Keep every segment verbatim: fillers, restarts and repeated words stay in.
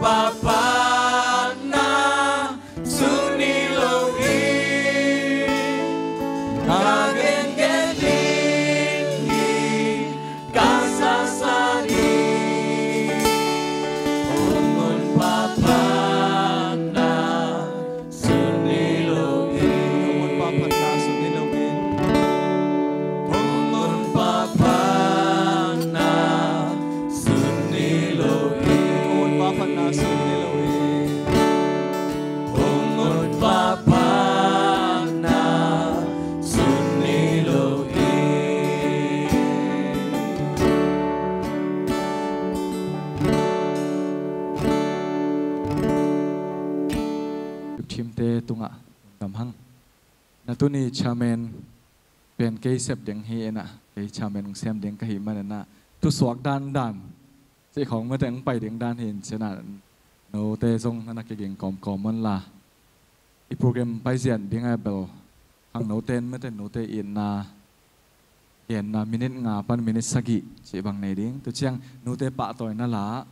Papa na suni lo i, a gen gen ding, ka sa sa ding. Hong un Papa na suni lo i. Hong un Papa na suni lo i. Hong un Papa na suni lo i. Hong un Papa na suni lo i. Hong un Papa na suni lo i. Thimte tungah dam hang. Na tuni chairman pen kei sep ding hi inah, kei chairman hong sem ding ka hih man inah, thusuak dandan cih khawng mate hong pai ding dan hi in cinah, note zong na na kiging kawmkawm manla. I program paizian ding a bel khangnote in mate note itna genna minute nga pan minute sagih cih bang nei ding. Tua ciang note pahtawina la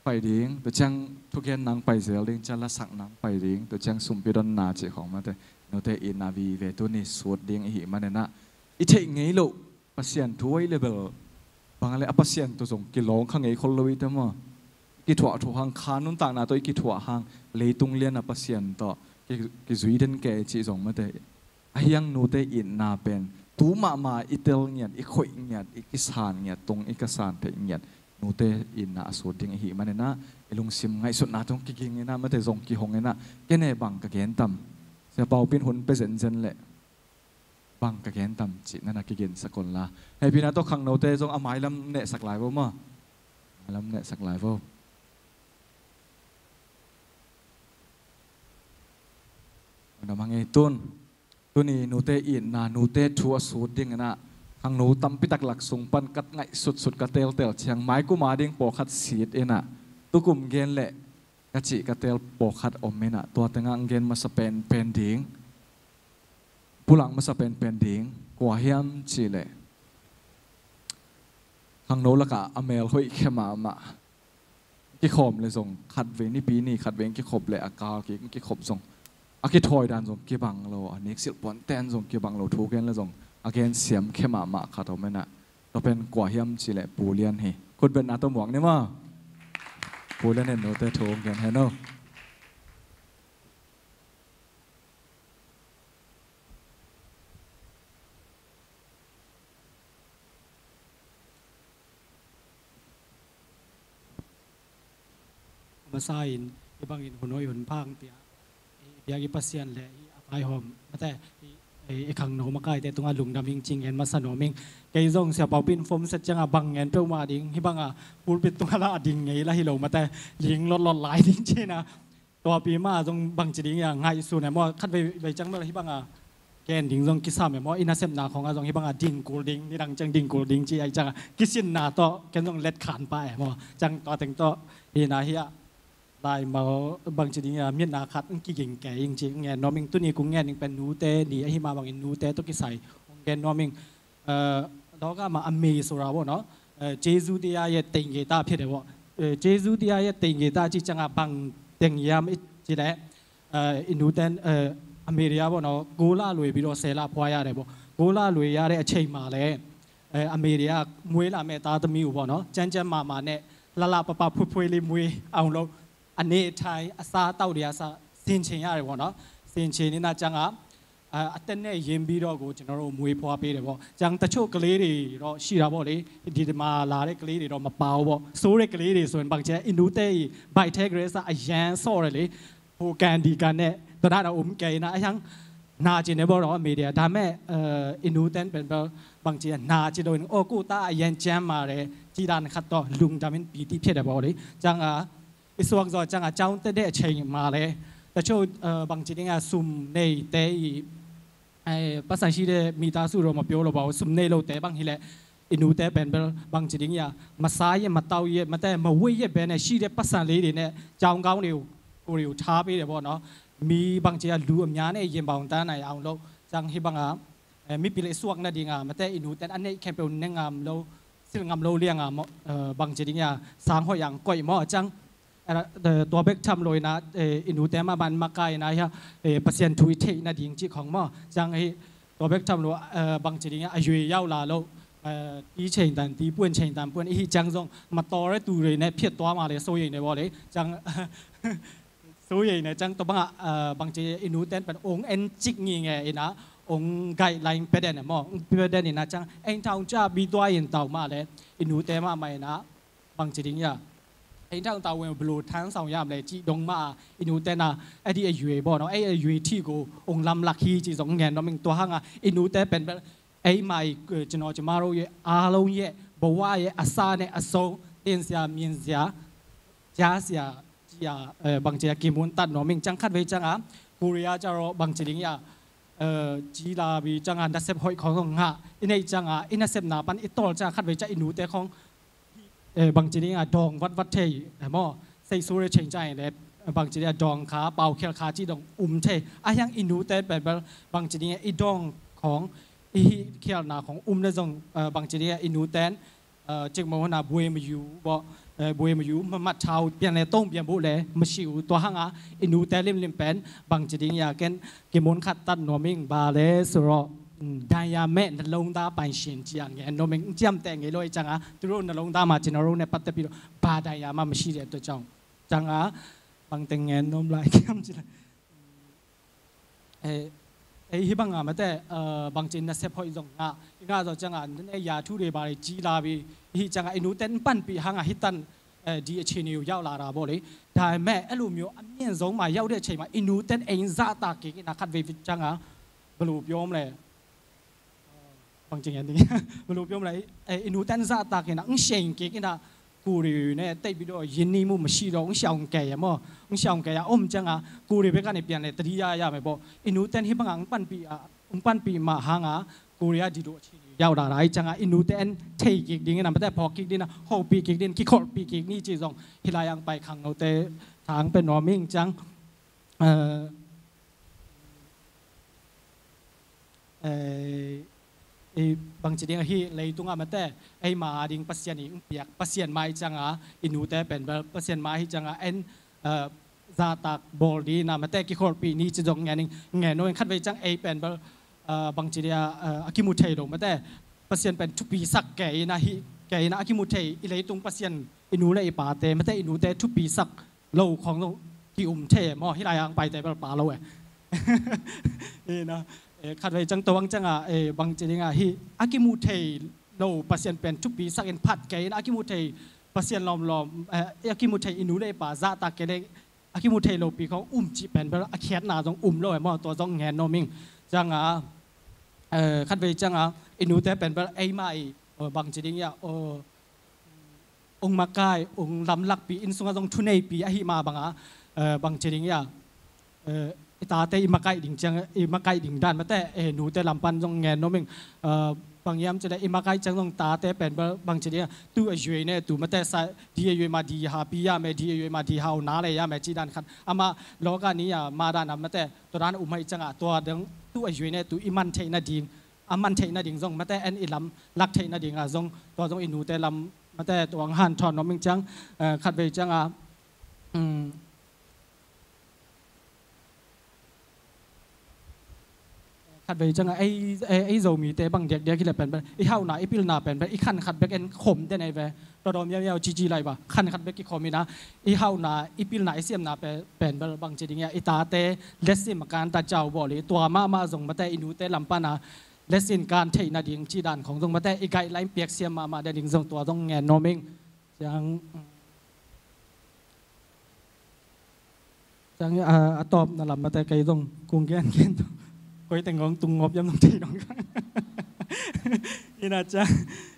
pai ding, tua ciang thugen nang pai zel ding, ciang lasak nang pai ding, tua ciang sumpi donna cih khawng mate note itna vive tuni sut ding i hih man inah, i theih ngei loh Pasian thu ahi le bel bang a le a Pasian tawh zong kilawng kha ngei khol lo i te maw. Kithuah thuah hang, kha nuntakna tawh i kithuah hang, leitung lian a Pasian tawh ki, kizui den kei cih zong mate. Ahi hang note itna pen tu mahmah i tel ngiat, i khoih ngiat, i kisan ngiat, tung i kasan theih ngiat, note itna a sut ding i hih man inah, i lungsim ngaihsutna tawh kiging inah mate zong kihong inah, kene bang ka gen tam. Sia Pau Pin hun pe zenzen leh bang ka gen tam cih na na kigen sak un la. Hehpihna tawh khangnote zong a mailam nehsak lai vo maw. Mailam nehsak lai vo. Namang ei tun. Tuni note itna, note thu a sut ding inah, khangno tampi tak lak sung pan ka ngaihsutsut ka teltel ciang mai kum a ding pawlkhat sit inah, tukum gen leh ka cih ka tel pawlkhat om inah, tua tengah hong gen masa penpen ding, pulak masa penpen ding kua hiam cih leh, khangno lakah a mel hoih khia mahmah, kikhawm le zong khatvei nipi ni khatvei kikhop le a kal kik kikhop zong a kithawi dan zong kibang lo, a niksilh puanten zong kibang lo, thu gen le zong a gen siam khia mahmah khat om inah, tua pen kua hiam cih leh Pu Lian hi. Khutbetna tawh muak ni maw. Pu Lian in note thu gen hen aw. Masa in, hih bangin hun hoih hun pha hong pia i biak i Pasian le i a vaihawm mate i, i, i khangno makaite tungah lungdam ing ci ngen masa nuam ing. Kei zong Sia Pau Pin phone set ciangah bang ngen peuhmah ding, hih bangah pulpit tungah lah a ding ngei lah hi lo mate, ling lotlot lai ding cina. Tuapi mah zong bangci ding a ngaihsun e maw, khatvei vei ciang bel hih bangah ken ding zong kisam e maw, i nasepna khawngah zong hih bangah ding kul ding, nidang ciang ding kul ding ci ahi ciangah kisinna tawh ken zong let khan pah e maw. Ciang tua teng tawh hihna hi ah, laimal bangci ding a mitna khat hong kiging kei ing ci ngen nuam ing. Tuni kong ngen ding pen nute ni ahi mah bangin nute tawh kisai hong gen nuam ing. Eh, dawkah mah amei sura bo no. Eh, Jesu dia ye tengge ta phiat e bo. Eh, Jesu dia ye tengge ta ci ciangah bang teng hiam i ci leh, eh, i nuten, eh, a media bo no, gola lui biro sela phuaya de bo. Gola lui ya de a chei ma le, eh, a media mui la me ta ta mi u bo no, chan chan ma ma ne, la la pa pa phu phui li mui aung lo. အနေအထိုင် အစားအသောက်တွေကစ ဆင်ခြင်ရတယ်ပေါ့နော်။ ဆင်ခြင်နေတာကြောင့်က အာ အသက်နဲ့ရင်းပြီးတော့ကို ကျွန်တော်တို့ မွေးဖွားပေးတယ်ပေါ့။ ကျန်တချို့ကလေးတွေတော့ ရှိတာပေါ့လေ။ ဒီမှာလာတဲ့ကလေးတွေတော့ မပါဘူးပေါ့။ ဆိုးတဲ့ကလေးတွေဆိုရင် ဘာကျဲ အင်ဒိုတဲအီ ဘိုက်ထဲကလေးစ အရမ်းဆော့တယ်လေ။ ဟိုကန်ဒီကန်နဲ့ တရတာ အုံးကဲနာ အဟံ နာကျင်နေပေါ့နော်။ အမေရိက ဒါပေမဲ့ အဲ အင်ဒိုတဲ ဘယ် ဘာကျဲ နာကျင်လို့ အိုကို သား အရမ်းကျန်းမာတယ်။ ကြည်တာနှစ်ခါတော့ လူဒါမင်း ပီတိဖြစ်တယ်ပေါ့လေ။ ကျန်က အစ်စောကဇော်ကျန်က ကျောင်းတက်တဲ့အချိန်မှာလည်း တချို့ အဲ ဘင်္ဂလီတွေက စုမ်နေတဲ အဲ ပတ်စံရှိတဲ့ မိသားစုတော့ မပြောလို့ပါဘူး။ စုမ်နေလို့တဲ ဘင်္ဂလီ အင်ဒိုတဲ ဘင်္ဂလီ ဘင်္ဂလီတွေက မစားရ မသောက်ရ မတဲ မဝတ်ရ ဘဲနဲ့ ရှိတဲ့ ပတ်စံလေးတွေနဲ့ ကျောင်းကောင်းတွေကို ကိုယ်တွေကို ထားပေးတယ်ပေါ့နော်။ မီး ဘင်္ဂလီက လူအများနဲ့ ရင်ဘောင်တန်းနိုင်အောင်လို့ ကျန်ဟိဘင်က အဲ မိပီလေး အစ်စောက နဒီငါ မတဲ အင်ဒိုတဲ အ နေ ခဲပူ နေ ငမ်လို့ စင် ငမ်လို့ လျက် ငမ် အဲ ဘင်္ဂလီတွေက စံဟော်ရန် ကိုယ် မော် ကျန် အဲ၊ အဲ၊ ตัวဘกทำโลยนะ၊ အဲ၊ အင်းနူတဲမး မန်မကအိုင်နၤ၊ အဲ၊ ပသံၣ်ထူၣ်အံၤထံၣ်နၤဒ်အံၤ ကံၣ်ခွင်မး၊ ကၠၢင်ႈ အဲ၊ ตัวဘกทำโลย၊ အဲ၊ ဘၣ်ကၠိဒ်အံၤ အယွေရောက်လာလို့၊ အဲ၊ တီးချိန်သံ တီး၊ ပွင့်ချိန်သံ ပွင့်၊ အဟံၣ်ကၠၢင်ႈစုံ မတော်တဲ့သူတွေနဲ့ ဖြစ်သွားမှာလေ၊ စိုးရိမ်တယ်ပေါ့လေ၊ ကၠၢင်ႈ စိုးရိမ်တယ်၊ ကၠၢင်ႈ တဘၣ်၊ အဲ၊ ဘၣ်ကၠိ အင်းနူတဲပၼ် အောင်အဲၣ်ကၠိၣ်ငိုင်ငယ်၊ အဲ၊ အောင်ဂိုက်လိုင်းပဒဲၣ်န့ၣ်မး၊ ပဒဲၣ်န့ၣ်နၤ၊ ကၠၢင်ႈ အိမ်ထောင်ကျပြီးသွားရင်တောင်မှလည်း၊ အင်းနူတဲမး မး၊ အဲ၊ ဘၣ်ကၠိဒ်အံၤ အိမ်ထောင်တာဝန်ဘယ်လိုထမ်းဆောင်ရမလဲ၊ ကၠိဒ်အံၤမး၊ အင်းနူတဲနၤ အဲ၊ ဒီအယွေပေါ့နော်၊ အဲ၊ အယွေထံၣ်ကို အောင်လမ်းလမ်းဟံၣ် ကၠိဒ်အံၤ စုံငဲၢ်နီၢ်မံၣ်၊ တွၢ်ဟါငါ အင်းနူတဲပၼ် အဲ၊ အဲ၊ မး၊ အဲ၊ ကျွန်တော်၊ ကျွန်မတို့ရဲ့၊ အားလုံးရဲ့၊ ဘဝရဲ့၊ အစနဲ့အဆုံး၊ တင်စရာ၊ မြင်စရာ၊ ကြားစရာ၊ ကြည့်ရ၊ အဲ၊ ဘၣ်ကၠိ ကီႇမွၼ်းတတ်ၢ်နီၢ်မံၣ်၊ ကၠၢင်ႈ ခတ်းဝေး ကၠၢင်ႈ အဲ၊ ကိုရီးယားကျတော့၊ ဘၣ်ကၠိဒ်အံၤ အဲ၊ ကြီးလာပြီ၊ ကၠၢင်ႈ အဲ၊ နှစ်ဆယ့်ခွံခေါင်ငါ၊ အင်းနူတဲ ကၠၢင်ႈ အဲ၊ အင်းနူတဲ နှစ်ဆယ့်ခွံ၊ ဘၣ်ကၠိဒ်အံၤ အဲ၊ ဒေါင်ဝတ်ဝတ်ထဲ၊ အဲ၊ မး၊ စိတ်ဆိုးတဲ့ချိန်ကျရင်လည်း၊ ဘၣ်ကၠိဒ်အံၤ ဒေါင်ခါ၊ ပဝ်ၶဲးခါ ကၠိဒ်အံၤ အုမ်ထဲ၊ အဟံၣ် အင်းနူတဲပၼ် ဘၣ်ကၠိဒ်အံၤ အဲ၊ ဒေါင်ခွင်၊ အဟံၣ်ခဲးနၤခွင် အုမ်န့ၣ်စုံ၊ အဲ၊ ဘၣ်ကၠိဒ်အံၤ အင်းနူတဲ အဲ၊ ကျိတ်မုန့် ဟိုနၤ ဘွေမယူပေါ့၊ အဲ၊ ဘွေမယူ၊ မမှတ်ထား၊ ပြန်လည်တုံ့ပြန်ဖို့လည်းမရှိဘူး၊ တွၢ်ဟါငါ အင်းနူတဲလၢ်လၢ်ပၼ် ဘၣ်ကၠိဒ်အံၤ ကၠၢင်ႈ ကီႇမွၼ်း ခတ်းတတ်ၢ်နီၢ်မံၣ်၊ ဘာလဲဆိုတော့၊ ဒဏ်ရာမဲ့နှလုံးသားပိုင်ရှင်ကြီး ကၠၢင်ႈ ငဲၢ်နီၢ်မံၣ်၊ ကၠၢမ်ႇတဲၣ်ငဲၢ်လီၤ ကၠၢင်ႈ အဲ၊ သူတို့နှလုံးသားမှာ ကျွန်တော်တို့နဲ့ပတ်သက်ပြီးတော့ ဘာဒဏ်ရာမှမရှိတဲ့အတွက်ကြောင့်၊ ကၠၢင်ႈ အဲ၊ ဘၣ်ကၠိ ငဲၢ်နီၢ်မံၣ် လၢခံ အဲ၊ အဲ၊ ဟံၣ်ဘၣ်ငါ မး၊ အဲ၊ ဘၣ်ကၠိ နှစ်ဆယ့်ခွံ စုံငါ၊ အင်းနူတဲ ကၠၢင်ႈ အဲ၊ ရာထူးတွေဘာတွေကြီးလာပြီ၊ အဟံၣ် ကၠၢင်ႈ အဲ၊ အင်းနူတဲ ပၢၼ်ႇပံႇဟါငါ ဟံၣ်တၢၼ်ႈ၊ အဲ၊ ဒီအခြေအနေကိုရောက်လာတာပေါ့လေ၊ ဒါပေမဲ့၊ အဲလိုမျိုး အမြင့်ဆုံးမှာရောက်တဲ့အချိန်မှာ အင်းနူတဲ အိမ်စသတ်က့ၤ အဲ၊ ခတ်းဝေး ကၠၢင်ႈ အဲ၊ ဘယ်လိုပြောမလဲ၊ အဲ၊ ဘၣ်ကၠိ အဲ၊ ဘယ်လိုပြောမလဲ၊ အဲ၊ အင်းနူတဲ အိမ်စသတ်က့ၤ အဲ၊ အိမ်ရှင်က့ၤ အဲ၊ ကိုယ်တွေနဲ့ သိပ်ပြီးတော့ ရင်းနှီးမှုမရှိတော့ဘူး၊ ရှောင်ကယ်ရ၊ မး၊ ရှောင်ကယ်ရ၊ အိမ် ကၠၢင်ႈ အဲ၊ ကိုယ်တွေဘက်ကနေ ပြန်လည်သတိရရမယ်ပေါ့၊ အင်းနူတဲ ဟံၣ်ဘၣ်ငါ ပၢၼ်ႇပံႇ၊ အဲ၊ ပၢၼ်ႇပံႇမးဟါငါ ကိုရီးယား ဒီလိုအခြေအနေရောက်လာတာ၊ ကၠၢင်ႈ အဲ၊ အင်းနူတဲ ထိၣ်က့ၤဒ်အံၤ အဲ၊ မး၊ အဲ၊ ဖီၣ်က့ၤဒ်အံၤ အဲ၊ ဟော့ပံၣ်က့ၤဒ်အံၤ ကီၢ်ခိၣ်ပံၣ်က့ၤဒ်အံၤ ကၠိဒ်အံၤ စုံ ဟံၣ်လၢယၢင်ႈပၢႆၶၢင်ႈ အိၣ်တဲ ထၢင်ႇပၼ်နီၢ်မံၣ် ကၠၢင်ႈ အဲ၊ အဲ၊ အဲ၊ ဘၣ်ကၠိဒ်အံၤ ဟံၣ်လီၤတုင်း အဲ၊ မး၊ အဲ၊ မၤဒ်ပသံၣ်အံၤ ပိၵ်ႇ၊ ပသံၣ်မး အဲ၊ ကၠၢင်ႈ အဲ၊ အင်းနူတဲပၼ် ပသံၣ်မး အဲ၊ ကၠၢင်ႈ အဲ၊ အဲ၊ အဲ၊ စသတ်၊ ဘိးလ်ဒ်အံၤ အဲ၊ မး၊ အဲ၊ ကီၢ်ခိၣ်ပံၣ်က့ၤဒ်အံၤ စုံ ငဲၢ်နီၢ်မံၣ်၊ ခတ်းဝေး ကၠၢင်ႈ အဲ၊ ပၼ် ပ၊ အဲ၊ ဘၣ်ကၠိဒ်အံၤ အဲ၊ အကံၢ်မူၣ်ထံးလိာ် မး၊ အဲ၊ ပသံၣ်ပၼ် ထူၣ်ပီသၢၵ်ႈကဲအံၤ အဲ၊ ဟံၣ်ကဲအံၤ အဲ၊ အကံၢ်မူၣ်ထံး အံၤလီၤတုင်း ပသံၣ် အင်းနူနဲၣ် အံၤပၢ်တဲ မး၊ အဲ၊ အင်းနူတဲ ထူၣ်ပီသၢၵ်ႈ လိာ်ခွင် ကၠိဒ်အံၤ အိမ်ထဲ မး၊ ဟံၣ်လၢယၢင်ႈပၢႆတဲ ပၢ်လိာ်ဝဲ အဲ၊ အဲ၊ ခတ်းဝေး ကၠၢင်ႈ တွၢ်ဝၢင်း ကၠၢင်ႈ အဲ၊ ဘၣ်ကၠိဒ်အံၤ ဟံၣ် အကံၢ်မူၣ်ထံးလိာ် ပသံၣ်ပၼ် ထူၣ်ပီသၢၵ်ႈ အဲ၊ ဖတ်းကဲအံၤ အဲ၊ အကံၢ်မူၣ်ထံး ပသံၣ်လွမ်လွမ် အဲ၊ အကံၢ်မူၣ်ထံး အင်းနူနဲၣ် အံၤပၢ် စသတ်ကဲလၢ အကံၢ်မူၣ်ထံးလိာ်ပံၣ်ခွင် အုမ်ၸိပၼ် အဲ၊ အခၢၣ်နၢ်စုံ အုမ်လိာ်ဝဲ မး၊ တွၢ်စုံ ငဲၢ်နီၢ်မံၣ် ကၠၢင်ႈ အဲ၊ အဲ၊ ခတ်းဝေး ကၠၢင်ႈ အဲ၊ အင်းနူတဲပၼ် အဲ၊ အဲ၊ မး၊ အဲ၊ အဲ၊ ဘၣ်ကၠိဒ်အံၤ အဲ၊ အိမ်မကအိုင်၊ အိမ်လမ်းလမ်းပံၣ်၊ အိမ်စုံစုံ ထူၣ်န့ၢ်ပံၣ် အဟံၣ်မး ဘၣ်၊ အဲ၊ ဘၣ်ကၠိဒ်အံၤ အဲ၊ အတၢ်တဲ အံၤမကအိုင်ဒ်အံၤ ကၠၢင်ႈ အဲ၊ အံၤမကအိုင်ဒ်ဒၣ် မး၊ အဲ၊ အဲ၊ နူတဲလမ်းပၢၼ်စုံ ငဲၢ်နီၢ်မံၣ် အဲ၊ ဘၣ်ယၢမ်းကၠၢင်ႈ အဲ၊ အံၤမကအိုင် ကၠၢင်ႈ စုံ တၢ်တဲပၼ် ဘၣ်၊ ဘၣ်ကၠိဒ်အံၤ သူ့အရွယ်နဲ့သူ မး၊ အဲ၊ ဒီအရွယ်မှာ ဒီဟာပြီးရမယ်၊ ဒီအရွယ်မှာ ဒီဟာကိုနားလည်ရမယ်၊ ကၠိဒ်အံၤ ခတ်း၊ အမး၊ လောကီးနည်းအရ မးဒၣ် အဲ၊ မး၊ အဲ၊ တွၢ်ဒၣ် အိမ်မး အဲ၊ ကၠၢင်ႈ အဲ၊ တွၢ်ဒၣ် သူ့အရွယ်နဲ့သူ အံၤမၼ်းထံးနၤဒ်အံၤ အမၼ်းထံးနၤဒ်အံၤ စုံ မး၊ အဲ၊ အဲ၊ အံၤလမ်းလမ်းထံးနၤဒ်အံၤ အဲ၊ စုံ တွၢ်စုံ အင်းနူတဲလမ်း မး၊ အဲ၊ တွၢ်ဝၢင်း ဟၢၼ်ထွၢၼ်နီၢ်မံၣ် ကၠၢင်ႈ အဲ၊ ခတ်းဝေး ကၠၢင်ႈ အဲ၊ အဲ၊ ခတ်းဝေး ကၠၢင်ႈ အဲ၊ အဲ၊ အဲ၊ အဲ၊ ဇိုမီးတဲ ဘၣ် ဒဲးဒဲး ဟံၣ်လၢပၼ် အဲ၊ အံၤဟဝ်နၤ အံၤပျီၼၤပၼ် အဲ၊ အံၤ ခံခတ်းဘၣ် အဲ၊ ခုမ်တၢ်န့ၣ် အဲ၊ တွၢ်တွၢ် မျောက်မျောက်ကြီးကြီးလိုက်ပါ၊ ခံခတ်းဘၣ် ကီၢ်ခိၣ်မံၣ်နၤ၊ အံၤဟဝ်နၤ အံၤပျီၼၤ အံၤစံၣ်နၤပၢၼ် ပၢၼ် ဘၣ်၊ ဘၣ်ကၠိဒ်အံၤ အံၤတၢ်တဲ လက်ဆင့်မကမ်းတတ်ကြဘူးပေါ့လေ၊ တွၢ်မးမးစုံ မး၊ အဲ၊ အင်းနူတဲလမ်းပၢၼ်နၤ လက်ဆင့်ကမ်းထံးနၤဒ်အံၤ ကၠိဒ်အံၤ ခုံစုံ မး၊ အဲ၊ အံၤ guideline ပျဲၢ်စံၣ်မးမး ဒ်အံၤ စုံ တွၢ်စုံ ငဲၢ်နီၢ်မံၣ် ကၠၢင်ႈ ကၠၢင်ႈ အဲ၊ အတၢၢ်ပၢၼ်နလမ်း မး၊ အဲ၊ ကဲ စုံ ကုင်ႇကႅၼ်ႇ ကႅၼ်ႇ ကွႆးတၢင်း ငွင်တုင် ငွပ်ႈယမ်ႉ တုင်ႇထီႇ ၼွင်ႉ အံၤနၤ ကၠၢင်ႈ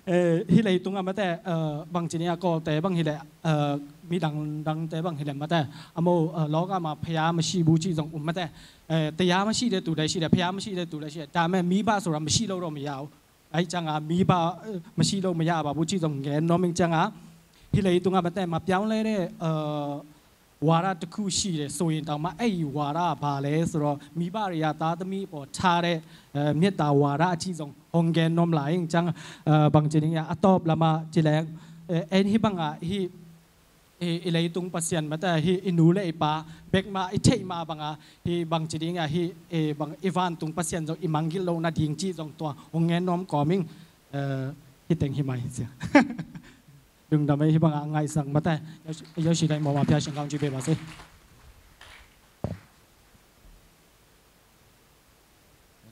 အဲ၊ ဟံၣ်လီၤတုင်း မး၊ အဲ၊ ဘၣ်ကၠိဒ်အံၤ ကီၢ်တဲဘၣ် ဟံၣ်လီၤ အဲ၊ မီးတၢင်း တၢင်းတဲဘၣ် ဟံၣ်လီၤ မး၊ အဲ၊ အမို့၊ အဲ၊ လောကမှာ ဘုရားမရှိဘူး ကၠိဒ်အံၤ စုံ မး၊ အဲ၊ အဲ၊ တရားမရှိတဲ့သူလည်းရှိတယ်၊ ဘုရားမရှိတဲ့သူလည်းရှိတယ်၊ ဒါပေမဲ့ မိဘဆိုတာ မရှိလို့တော့မရဘူး၊ အဲ၊ ကၠၢင်ႈ အဲ၊ မိဘ၊ အဲ၊ မရှိလို့မရပါဘူး ကၠိဒ်အံၤ စုံ ငဲၢ်နီၢ်မံၣ် ကၠၢင်ႈ အဲ၊ ဟံၣ်လီၤတုင်း မး၊ အဲ၊ မပြောင်းလဲတဲ့ အဲ၊ ဝါဒတစ်ခုရှိတယ်ဆိုရင်တောင်မှ၊ အဲ၊ ဝါဒ ဘာလဲဆိုတော့ မိဘတွေက သားသမီးအပေါ်ထားတဲ့၊ အဲ၊ မေတ္တာဝါဒ အကြီးဆုံး ဟုတ်ကဲ့နော် မလား၊ ကၠၢင်ႈ အဲ၊ ဘၣ်ကၠိဒ်အံၤ အတၢၢ်ပၢၼ် မး၊ ကၠိလဲၣ်၊ အဲ၊ အဲ၊ ဟံၣ်ဘၣ်ငါ ဟံၣ် i, i leitung Pasian mate, hi i nu le i pa bek mah i theih mah banga, hi bangci dinga hi, i bang i vantung Pasian zong i manggilh loh nading cih zong tua hong ngen nuam kawm ing. Eh, hi teng hi mai sia. Lungdam ei, hi banga ngaihsak mate. Yoshi, Yoshi dai mawma pia sing kaung ci be ba se.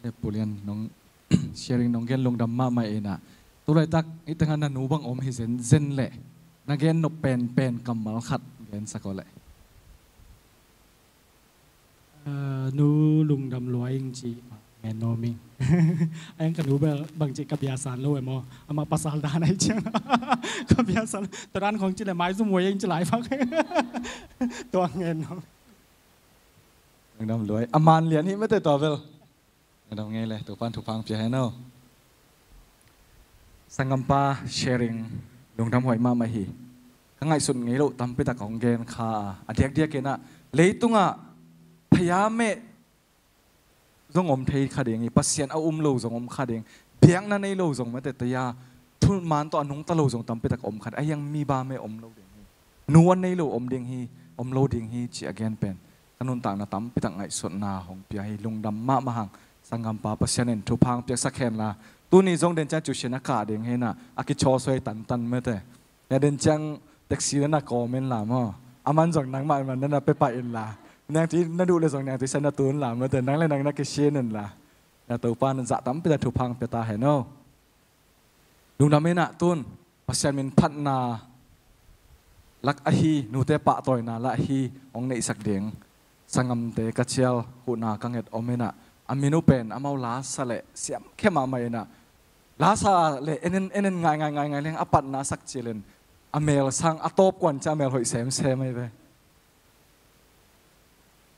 Le Pulian nong sharing nong gen lungdam mahmah inah. Tulaitak i tengah na nu bang om hi zen zen leh na gen nop penpen kammal khat gensak aw leh. Eh, nu lungdam luai ing ci ngen nuam ing. Aeng ka nu bel bangci ka biasan lo emaw. Amah pasal dan ai ciang. Ka biasan. Tua dan khong ci le maizum wei ing ci lai pak. Tua ngen nuam. Lungdam luai. A man lian hi mate tua bel. Lungdam ngei le, Topan thupha pia hen aw. Sanggampa sharing lungdam huai mahmah hi. Ka ngaihsut ngei loh tampitak hong gen kha a, a diakdiak inah leitungah phaya meh zong om thei kha ding hi, Pasian a um lo zong om kha ding, biakna nei lo zong mate taya, thuman tawh a nungta lo zong tampitak om kha ding, a hiang mi ba meh om lo ding hi, nu a nei lo om ding hi, om lo ding hi ci a gen pen ka nuntakna tampitak ngaihsutna hong pia hi. Lungdam mahmah hang. Sanggampa Pasian in thupha hong piaksak henla, tuni zong den ciang cu sin a kah ding hinah a kichawsuai tantan mate. Nia den ciang taxi na na kawm inla maw, a man zong nangmah man na na pia pah inla, niangtui na duh le zong niangtui sa na tu inla mate, nang le nang na kisin inla. Nia Topa na zah tampitak thupha hong pia ta hen aw. Lungdam inah tun Pasian min phatna lak ahi, nute pahtawina lak ahi hong neihsak ding sanggamte ka cial huhna ka nget om inah, a min uh pen amau lasa le siam khe mahmah inah, lasa le enen enen ngai ngai ngai ngai leng a patna sak cilin a mel sang a tawp kuan cia a mel hoih semsem ahi ve.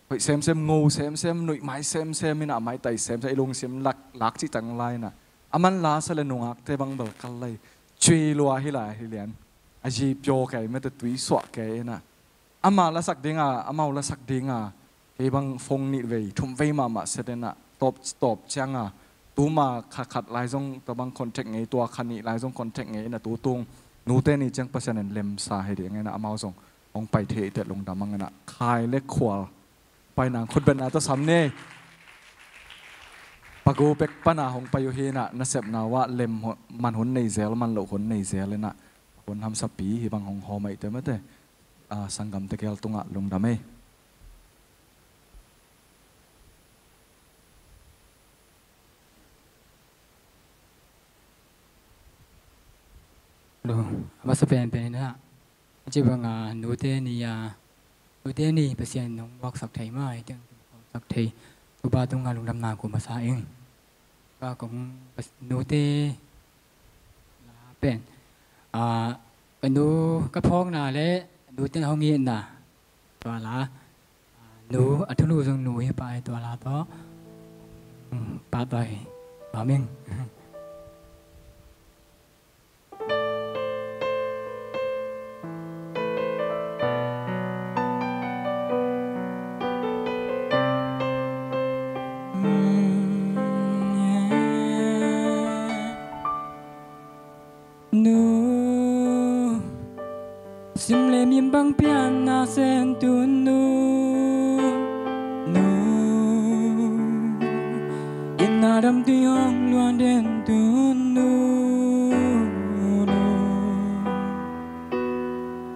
Hoih semsem, ngo semsem, nuih mai semsem inah, maitai semsem, i lungsim lak, lak cih tang lai inah. A man lasa le nungakte bang bel kal lai. Cui lua hi lai hi lian. A zi pio kei mete tui suah kei inah. Ama lasak dinga, amau lasak dinga. Kei bang phone nih vei, thum vei mahmah set inah. Tawp, tawp cianga. Tuma kha khat lai zong tua bang contact ngei, tua kha nih lai zong contact ngei inah tu tung. Nute ni ciang Pasian in lemsa hi ding inah amau zong hong pai thei teh lungdam ang inah. Khai le khual pai nang khutbetna tawh sam ni. Pagu pek pana hong pai uh hi inah, nasepna uh ah lem man hun nei zel, man loh hun nei zel inah. Hun hamsapi hi bang hong hawm aih te mete. Ah, sanggamte gel tungah lungdam ei. Lo, a masa penpen inah. Ci banga nute ni a, nute ni Pasian nong muaksak thei mai, teng muaksak thei. Tupa tunga lungdamna ko masa ing. Ka kong pas-, nute la pen. A, ka nu ka phawkna le nute hong itna. Tua la. A, nu, a thulu zong nu hi pa ai tua la tawh. Mm, pa tua hi. Tua ming. Nu, sim le mim bang pianna sen tun nu, nu, itna dam tui hong luan den tun nu, nu.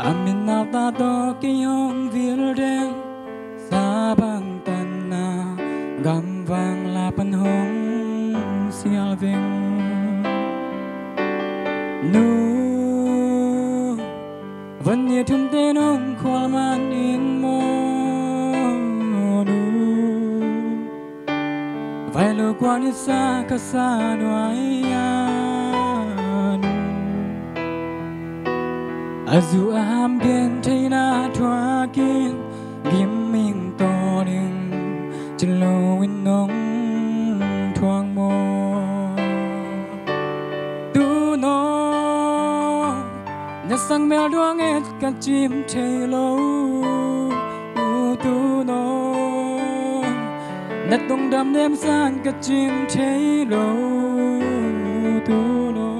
A min nau ta tawh kei hong vil den, sa bang tanna, gam vang la pan hong sial veng. Nu, van ni thum te nong khual man in maw nu. Vai lo kuan i sa ka sa nuai a nu. A zu a ham gen theina thuakin gim ming tawning cin lo in nong thuang maw. Tu naw na sang mel duang et ka cim thei lo. Tu naw na tungdam nem san ka cim thei lo. Tu naw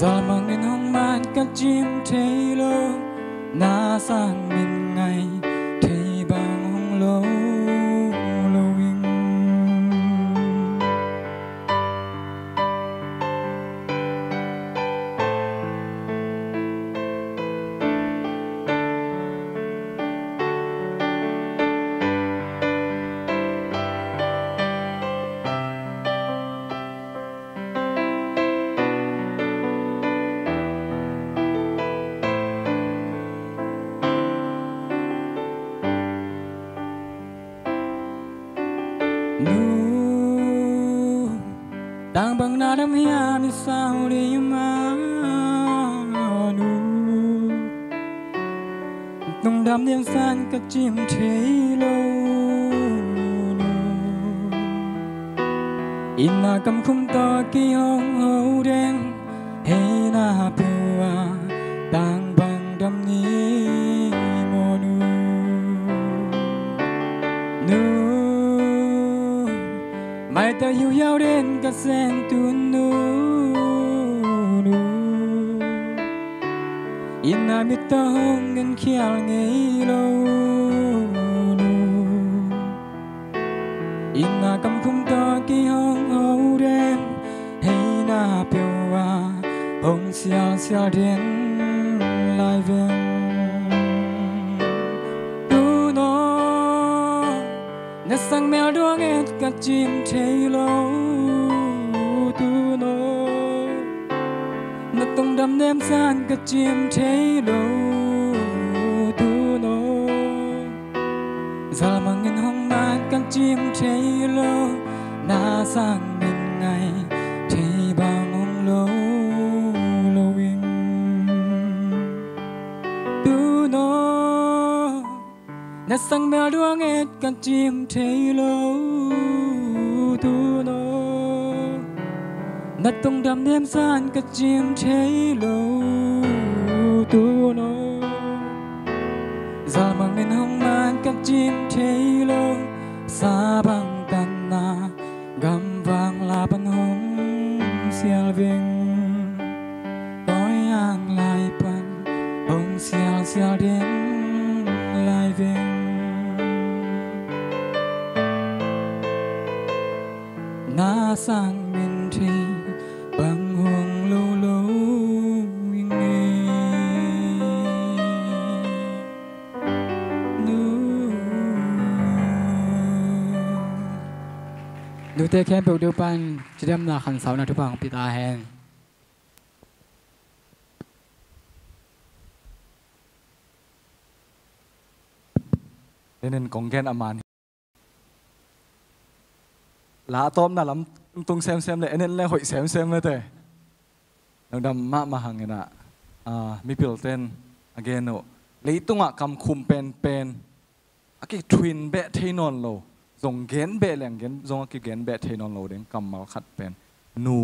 zalmang in hong man ka cim thei lo. Na sang min ngai thei bang hong lo lo ing. Nu, tang bang na dam hiam i sau ding maw nu? Tungdam diam san ka cim thei lo nu. Inn a kam khum tawh kei hong ho den, hei na peuh a tang bang dam ni maw nu? Nu, mai tawh hiuhiau den ka sen tu nu nu. Inn a mit tawh hong en khial ngei lo nu. Inn a kam khum tawh kei hong ho den, hei na peuh a hong sialsial den lai veng. Tu naw, na sang mel duang et ka cim thei lo tu naw. Na tungdam nem san ka cim thei lo tu naw. Zalmang in hong man ka cim thei lo. Na sang min ngai thei bang hong lo lo ing. Tu naw, na sang mel duang et ka cim thei lo tu naw. Na tungdam nem san ka cim thei lo tu naw. Zalmang in hong man ka cim thei lo. Sa bang tan na, gam vang la pan hong sial veng. Koi ang lai pan hong sialsial den lai veng. Na sang min thei bang hong lo lo ing e. Nu, nute khempeuh deuh pan cidamna khansauna thupha hong pia ta hen. En en, kong gen a man hi. La a tawpna lam tung semsem le en en le hoih semsem mate. Lungdam mahmah hang in ah, ah, mipilten a gen uh, leitungah kamkhum penpen a kithuin beh thei nawn lo, zong gen beh leng gen zong a kigen beh thei nawn lo ding kammal khat pen nu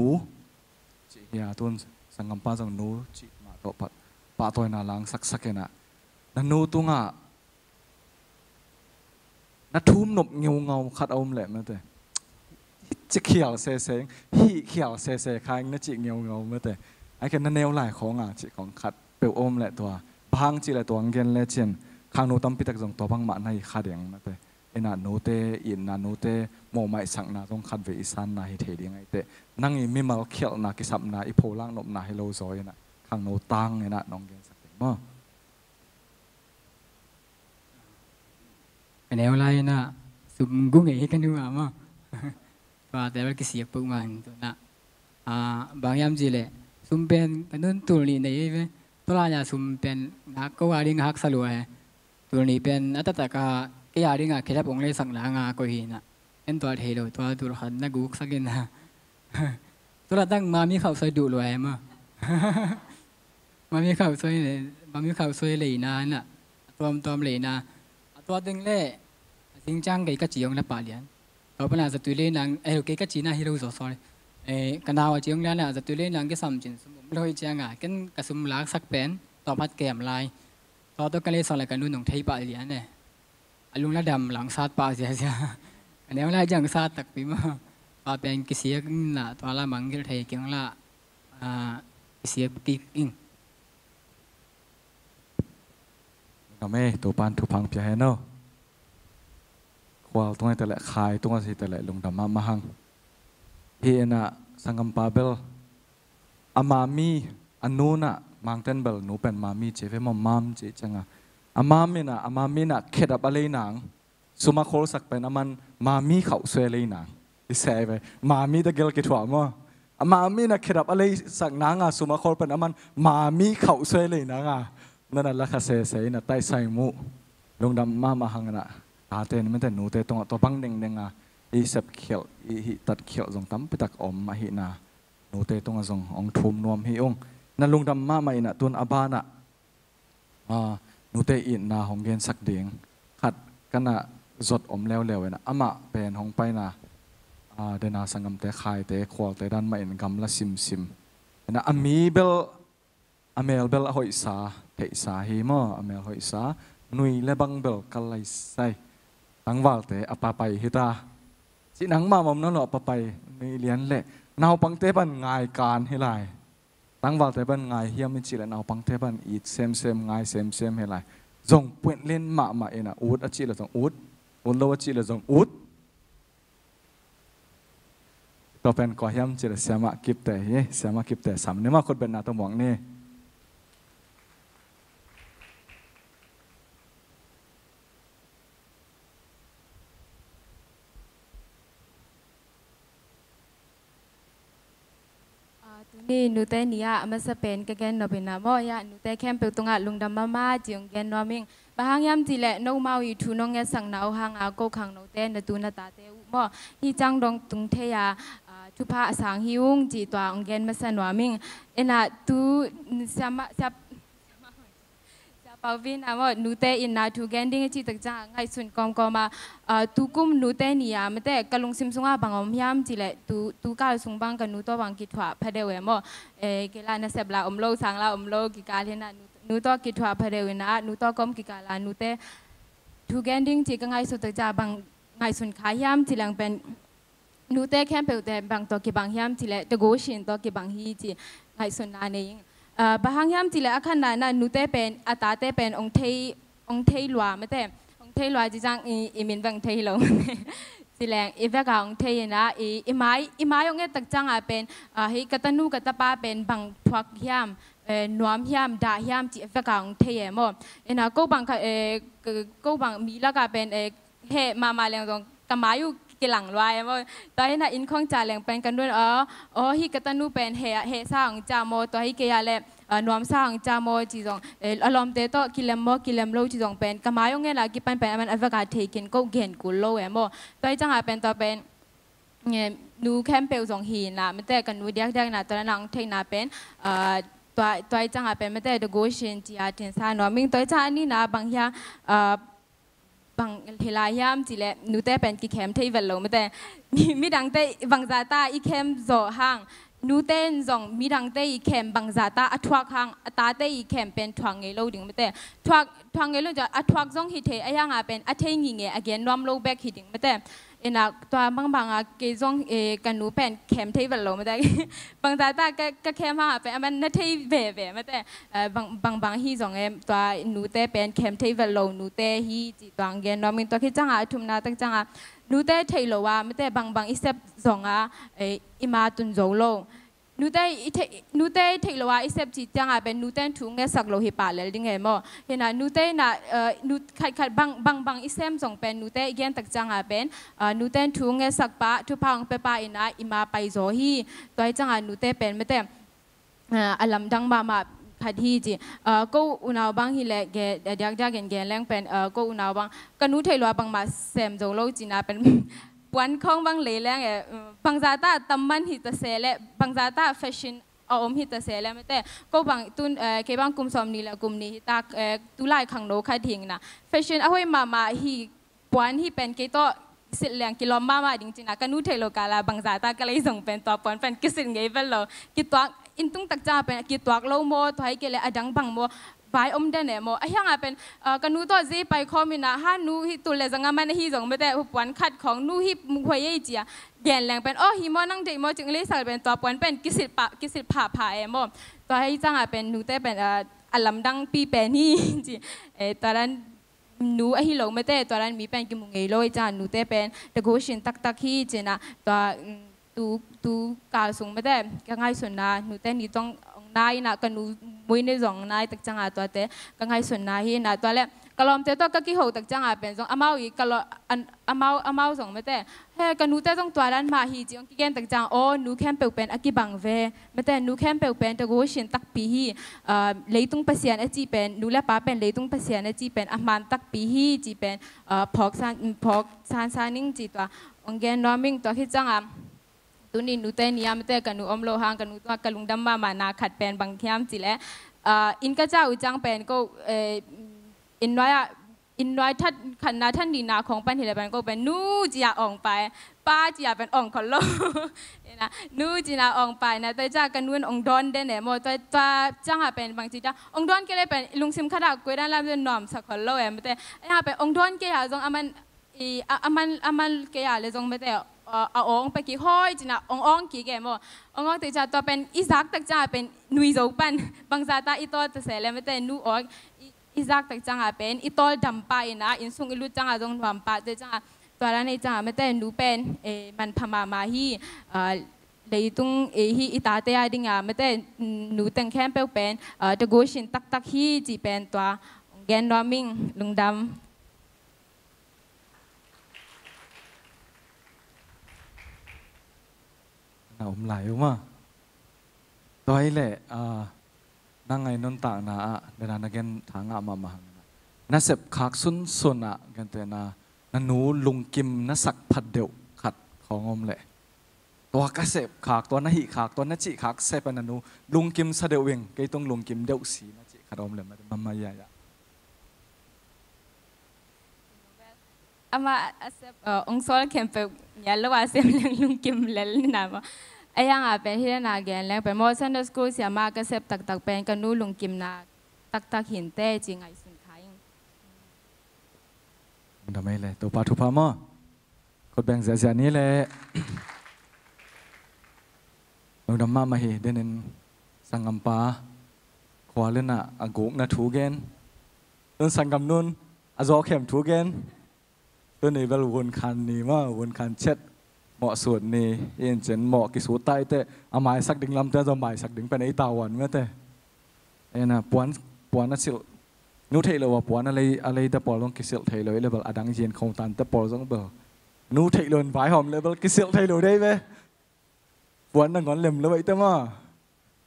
cih hi a, tun sanggampa zong nu cih mah tawh pat pahtawina langsaksak in ah, na nu tungah na thum nop ngeungau khat a om leh mate, hih ci khial sese, hih khial sese kha ing na cih ngeungau mate. Ai khen na neu lai khawng a cih khawng khat peuh om leh tua, bang hang cih leh tua hong gen lecin khangno tampi tak zong tua bangmah na hi kha ding mate. Inn ah nute, itna nute, mawhmaihsakna zong khatvei i sanna hi thei ding ahi teh, nang i mimal khialhna, kisapna, i pholak nopna hi lo zaw in ah khangno tang in ah nong gensak ding maw? Ka neu lai in ah sum gu ngei hi ka nu ah maw. Tuate bel kisiak peuhmah in tu in ah, ah, bang hiam cih leh sum pen ka nun tul nih nei hi ve. Tua lai-a sum pen nak ko a ding a haksa lua hi. Tul nih pen a taktak a kei a ding a khedap hong leisakna nga koih hi in ah, en tua thei lo, tua tul khat na guksak in ah. Tua laitang mami khauhsuai duh lua hi maw. Mami khauhsuai le, mami khauhsuai leina in ah, a tuamtuam leina. A tua teng le a zingciang kei ka ci hong la pah lian. Tua pan a zatui leina, eh, kei ka cina hi lo zaw, sorry. Eh, ka nau a ci hong lian a zatui leina kisam cin sum om lo hi ciang a, ken ka sum laksak pen tawmhat kem lai. Tua tawh ka leisak le ka nun hong thei pah lian e. A lungladam langsat pah ziazia. Ka neu lai ciang sat takpi maw. Tua pen kisiak in ah, tua la mangngilh thei keng la, ah, kisiak kik ing. Ngam ei, Topan thupha pia hen aw. Khual tung hi ta leh, khai tung hi ta leh, lungdam mahmah hang. Hi inah sanggampa bel a mami, a nu inah, Mangten bel nu pen mami ci ve maw, mam ci ciangah, a mam inah, a mami inah khedap a lei nang, sum a kholsak pen a man mami khauhsuai lei nang. I sei ve, mami ta gel kithuah maw. A mami inah khedap a leisak nanga sum a khol pen a man mami khauhsuai lei nanga, nana la kha sese inah taisai muh. Lungdam mahmah hang inah, tate ni mite nute tungah tua bang nengneng a i sepkhialh, i hihtatkhialh zong tampitak om ahihna, nute tungah zong hong thum nuam hi ung. Na lungdam mahmah inah tun a banah, ah, nute itna hong gensak ding khat ka na zot om leuleu inah, amah pen hong paina, ah, dena sanggamte, khaite, khualte dan mahin gamla simsim inah, a mi bel, a mel bel a hoihsa, theihsa hi maw, a mel hoihsa, nui le bang bel kal laisai. Tangvalte a papai hi ta. Ci nangmah mawm nawn lo a papai, nui lian leh, naupangte pan ngaikan hi lai. Tangvalte pan ngai hiam i cih leh naupangte pan it semsem, ngai semsem hi lai. Zong puinlin mahmah inah, ut a cih leh zong ut, ut lo a cih leh zong ut. Tua pen kua hiam cih leh Siamah Kipte hi, Siamah Kipte sam ni maw, khutbetna tawh muak ni. Ah, tuni nute ni ah a masa pen ka gen nop inah maw, ya, nute khempeuh tungah lungdam mahmah ci hong gen nuam ing. Bang hang hiam cih leh nomau i thu nong ngetsak na uh hanga ko khangnote, na tu na tate uh maw, hih ciang dong tung thei a, ah, thupha a sang hi ung ci tua hong gen masa nuam ing. Inah tu, siamah, siap Sia Pau Vin ah maw, nute itna thu gen ding i cih tak ciangah ngaihsun kawmkawm a, ah, tukum nute ni a mate ka lungsim sungah bang om hiam cih leh tu, tu kal sung bang ka nu tawh bang kithuah phadeuh e maw. Eh, kei lah nasep lah om lo, sang lah om lo, kikal hi inah nu, nu tawh kithuah phadeuh inah, nu tawh kawm kikal a nute thu gen ding cih ka ngaihsun tak ciangah bang ngaihsun kha hiam cih leng pen nute khempeuhte bang tawh kibang hiam cih leh devotion tawh kibang hi ci ngaihsutna nei ing. Ah, bang hang hiam cih leh a khatna inah nute pen, a tate pen hong thei, hong thei lua mate, hong thei lua ci ciang i, i min bang thei hi lo mate. Ci leng i vekah hong thei inah i, i mai, i mai hong et tak ciangah pen, ah, hih ka tanu ka tapa pen bang thuak hiam, eh, nuam hiam, dah hiam cih a vekah hong thei e maw. Inah ko bang kha, eh, ko, ko bang mi lakah pen, eh, heh mahmah leng zong ka mai uh kilang lua e maw. Tua hi inah inn khawng ciah leng pen ka nu in, aw, aw, hih ka tanu pen heh, hehsa hong ciah maw, tua hi kei ah leh, ah, nuamsa hong ciah maw ci zong, eh, a lawmte tawh kilem maw, kilem lo ci zong pen ka mai hong et a kipan pen a man a vekah thei khin, ko gen kul lo e maw. Tua hi ciangah pen tua pen, eh, nu khempeuh zong hi inah mate ka nu diakdiak inah tua inah hong theihna pen, ah, tua, tua hi ciangah pen mate devotion ci a thinsa nuam ing. Tua hi ciangah a nihna bang hiam, ah, bang hi lai hiam cih leh nute pen kikhem thei vet lo mate. Mi, midangte bangzah ta i khem zawh hang, nute in zong midangte i khem bangzah ta a thuak hang, a tate i khem pen thuak ngei lo ding mate. Thuak, thuak ngei lo ding, a thuak zong hi thei, a hiangah pen a thei ngingei, a gen nuam lo bek hi ding mate. Inah tua bangbang a kei zong, eh, ka nu pen khem thei vet lo mate. Bangzah ta ka, ka khem hangah pen a man na thei veve mate. Eh, bang, bangbang hi zong em, tua nute pen khem thei vet lo nute hi ci tua hong gen nuam ing. Tua khit ciangah a thumna tak ciangah nute theih lo a mate bangbang i sep zong a, eh, i ma tun zo lo. Nute i thei, nute i theih lo a i sep cih ciangah pen nute in thu ngetsak lo hi pah lel ding e maw. Hi inah nute inah, eh, nu, khatkhat bang, bangbang i sem zong pen nute i gen tak ciangah pen, eh, nute in thu ngetsak pah, thupha hong pia pah inah i ma pai zaw hi. Tua hi ciangah nute pen mate, ah, a lamdang mahmah khat hi ci. Ah, ko unau bang hi leh ge, diakdiak in gen leng pen, ah, ko unau bang ka nu theih lo a bangmah sem zo lo cihna pen puan khawng bang lei leng e, bangzah ta tam man hi ta se leh, bangzah ta fashion a om hi ta se leh mate. Ko bang tun, eh, kei bang kum sawm nih leh kum nih hi tak, eh, tulai khangno khat hi inah fashion a hoih mahmah hi puan hi pen kei tawh silh leng kilawm mahmah ding cihna ka nu theih lo kal a bangzah ta ka lei zong pen tua puan pen kisilh ngei vet lo. Kituak, inn tung tak ciangah pen kituak lo maw, tua hi kei leh a dang bang maw, vai om den e maw. A hiangah pen, ah, ka nu tawh zei pai khawm inah, ha nu, hih tul leh zanga man ahi zong mate, puan khat khawng nu hih huai ei ci a gen leng pen, aw hi maw, nang deih maw cih lei sak pen tua puan pen kisilh pah, kisilh phapha e maw. Tua hi ciangah pen nute pen, ah, a lamdangpi pen hi ci. Eh, tua dan nu ahi lo mate, tua dan mi pen kimu ngei lo i ciang a nute pen devotion taktak hi ci-in ah tua, mm, tu, tu kal sung mate ka ngaihsutna nute ni tawh ong nai in ah ka nu mui ni zong nai tak ciang a tuate ka ngaihsutna hi in ah tua leh ka lawmte tawh ka kiho tak ciang a pen zong amau i ka law, an, amau, amau zong mate he ka nute zong tua dan mah hi ci ong kigen tak ciang aw nu khempeuh pen a kibang ve. Mate nu khempeuh pen devotion takpi hi, ah, leitung pasian a cih pen, nu le pa pen leitung pasian a cih pen a man takpi hi cih pen, ah, phawk san, phawk sansan ing ci tua ong gen nuam ing. Tua khit ciang a tuni nute ni a mate ka nu om lo hang ka nu tungah ka lungdam mahmahna khat pen bang hiam cih leh, ah, inn ka ciah uh ciang pen ko, eh, inn nuai ah inn nuai that, khatna that nihna khawng pan hi leh pen ko pen nu ci-a awng pai, pa ci-a pen awng khol lo. Ina, nu ci-in ah awng pai na tua ciang ka nu in ong dawn den e maw, tua, tua ciang a pen bang ci ta ong dawn kei leh pen lungsim khat ah koi dan lam nuamsa khol lo e mate. Ina pen ong dawn kei a zong a man, i, a, a man, a man kei a leh zong mate, a, a awng pai kik hoi ci-in ah ong awng kik e maw. Ong awng tak ciang tua pen i zak tak ciang a pen nui zo pan bangzah ta i tawl ta se leh mate nu awng i i zak tak ciang a pen i tawl dam pah in ah inn sung i lut ciang a zong nuam pah te ciang a tua dan ei ciang a mate nu pen, eh, manpha mahmah hi, ah, leitung, eh, hi i tate a ding a mate nu teng khempeuh pen, ah, devotion taktak hi cih pen tua gen nuam ing. Lungdam. Na om lai uh ma. Tua hi leh, ah, na ngai nuntakna ah dena na gen tha ngah mahmah hang na sep khak sunsun ah gentehna na nu lungkim na sak phat deuh khat khawng om leh tua ka sep khak, tua na hih khak, tua na cih khak sep a na nu lungkim sa deuh ing, kei tung lungkim deuh si na cih khat om leh mama ya ya. Amah a sep, uh, ong sawl khempeuh ngial lo a sem leng lungkim lel ni na maw. A yang a pen hi na gen leng pen maw Sunday school siama ka sep taktak pen ka nu lungkimna taktak hinte ci ngaihsun kha ing. Lungdam ei le Topa thupha maw. Khut beng ziahziah ni le. Lungdam mahmah hi. Denin sanggampa khua lina a gukna thu gen. Tun sanggam nun a zawkhem thu gen. Tuni bel vunkhan ni maw, vunkhan chet mawh sut ni, in cin mawh kisut taite a maisak ding lamte zong maisak ding pen ei tavuan mate. Ena puan, puan a silh nu theih lo a puan a lei, a leite pawl zong kisilh thei lo i le bel a dang zin khong tante pawl zong bel nu theih lo in vaihawm le bel kisilh thei lo dei ve. Puan nangawn lem lo ahite maw.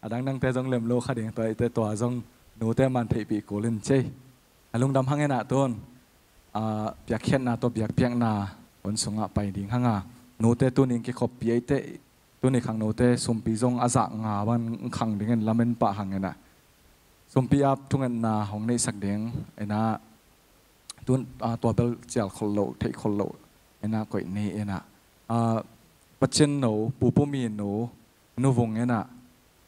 A dangdangte zong lem lo kha ding tua ahite tua zong nute man theihpih kul in cei. A lungdam hang enah tun a piakkhiatna tawh biakpiakna hun sungah pai ding hanga nute tuning kikhoppi ahite tuni khang nute sumpi zong a zah nga bang khang dingin lamen pah hang enah sumpi ap thungetna hong neihsak ding enah tun, ah, tua bel cial khol lo, theih khol lo, ena koih ni ena. Ah, Pacin no, Pupu Mi no, nuvung ena,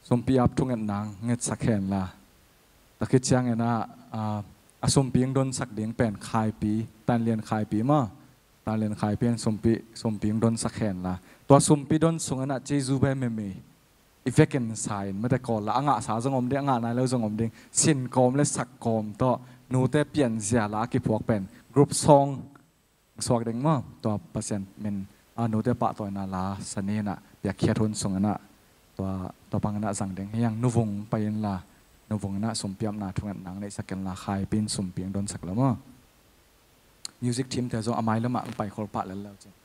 sumpi ap thunget nang ngetsak hen la. Takhi ciang ena, ah, a sumpi ing donsak ding pen khaipi, tanlian khaipi ma, tanlian khaipi en sumpi, sumpi ing donsak hen la. Tua sumpi don sung ena, Jesu be memi. I vekin sa in mate kawl la a ngahsa zong om ding a ngah nai lo zong om ding sin kawm le sak kawm tawh nute pianzia la a kiphuak pen group song suak ding maw tua Pasian min a nute pahtawina la saninah piakkhiat hun sunginah tua tua panginah zang ding hiang nuvung pai inla nuvung inah sumpiapna thunget nang neihsak inla khaipin sumpi ang donsak lo maw. Music team te zong a mai lamah ang pai khol pah lel lo cin.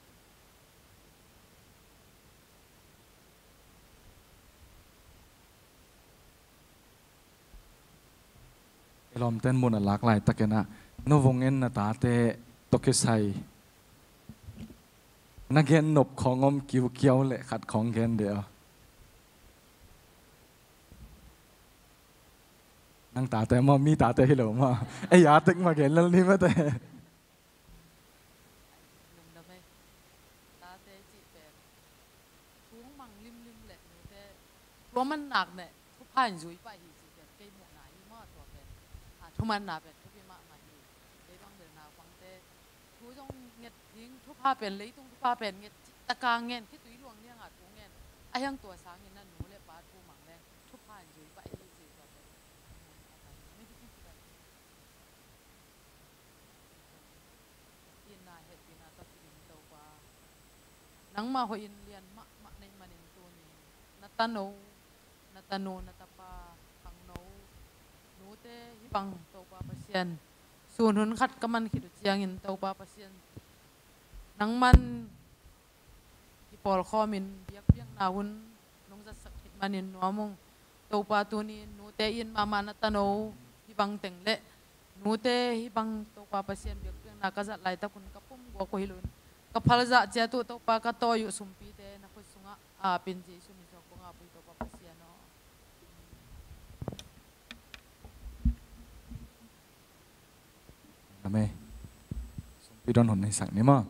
I lawmten mun a lak laitakinah nuvung in na tate tawh kisai na gen nop khawng om kiukiau le khat khawng gen deh aw. Nang tate maw mi tate hi lo maw ei a tek ma gen lel ni mate. Lungdam ei. Tate cih pen thu hong mang limlim le nute thu a man nak ne thupha in zui pah hi cih pen kei muhna hi maw tua pen. A thumanna pen thupi mahmah hi. Kei bang bel naupangte thu zong nget ding thupha pen leitung thupha pen nget cih taka ngen khitui luang lianga thu ngen. A hiang tua sangin na nu le pa thu mang leng thupha in zui pah hi cih tua pen. Nangmah hoih in lian mahmah na hih manin tuni na tano, na tanu, na tapa, khangno, nute hih bang Topa Pasian sun hun khat ka man khit uh ciangin Topa Pasian nangman kipawlkhawmin biakpiakna hun nong zatsak khit manin nuam ung. Topa tuni nute in mahmah na tano hih bang teng le nute hih bang Topa Pasian biakpiakna ka zat laitak hun ka pum guak uh hi lo in ka phalzah ciat uh Topa ka tawi uh sumpite na khut sungah a apin Jesu min suang kong ap uh hi Topa Pasian aw. Amen. Sumpi don hun hisak ni maw.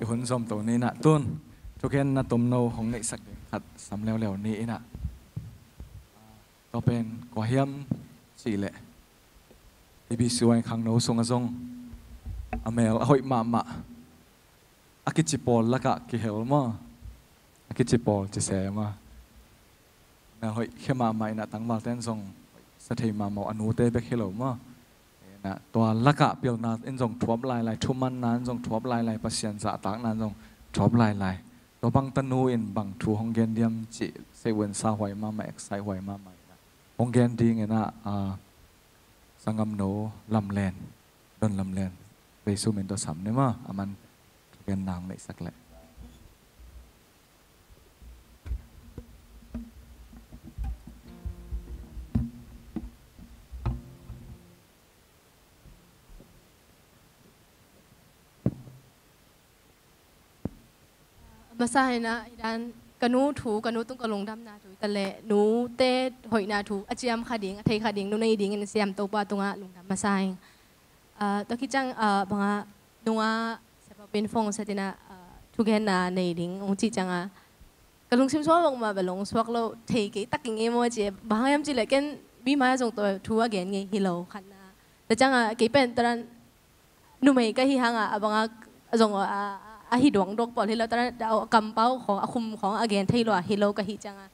i hun zom to ni inah tun thugenna tomno hong neihsak ding khat sam leuleu ni inah. Tua pen kua hiam cih leh A B C Y khangno sungah zong a mel a hoih mahmah, a kici pawl lakah kihel maw, a kici pawl ci se maw, mel hoih khia mahmah inah tangvalte in zong sa thei mahmah, a nute bek hi lo maw. Inah tua lakah pilna in zong thuap lailai, thumanna in zong thuap lailai, Pasian zahtakna in zong thuap lailai. Tua bang tanu in bang thu hong gen diam cih seihven sa huai mahmah, excite huai mahmah inah hong gen ding inah, a, sanggamno Lamlen, Don Lamlen, Jesu min tawh sam ni maw, a man thugen nang neihsak leh. Masa inah hi dan ka nu thu, ka nu tung ka lungdamna thu hi ta leh, nute hoihna thu a ciam kha ding, a thei kha ding, nu nei dingin siam Topa tungah lungdam masa ing. Ah, tua khit ciang, ah, bangah nungah sepapin phone set inah, ah, thugenna nei ding hong cih ciangah ka lungsim suak lo mah, bel hong suak lo thei kei tak ing e maw ci. Bang hang hiam cih leh ken mi mai-ah zong tua thu a gen ngei hi lo khatna. Tua ciangah kei pen tua dan numei ka hi hangah a bangah zong a, a, a hi duangduak pawl hi lo, tua dan a kampau khawng, a khum khawng a gen thei lua hi lo ka hi ciangah,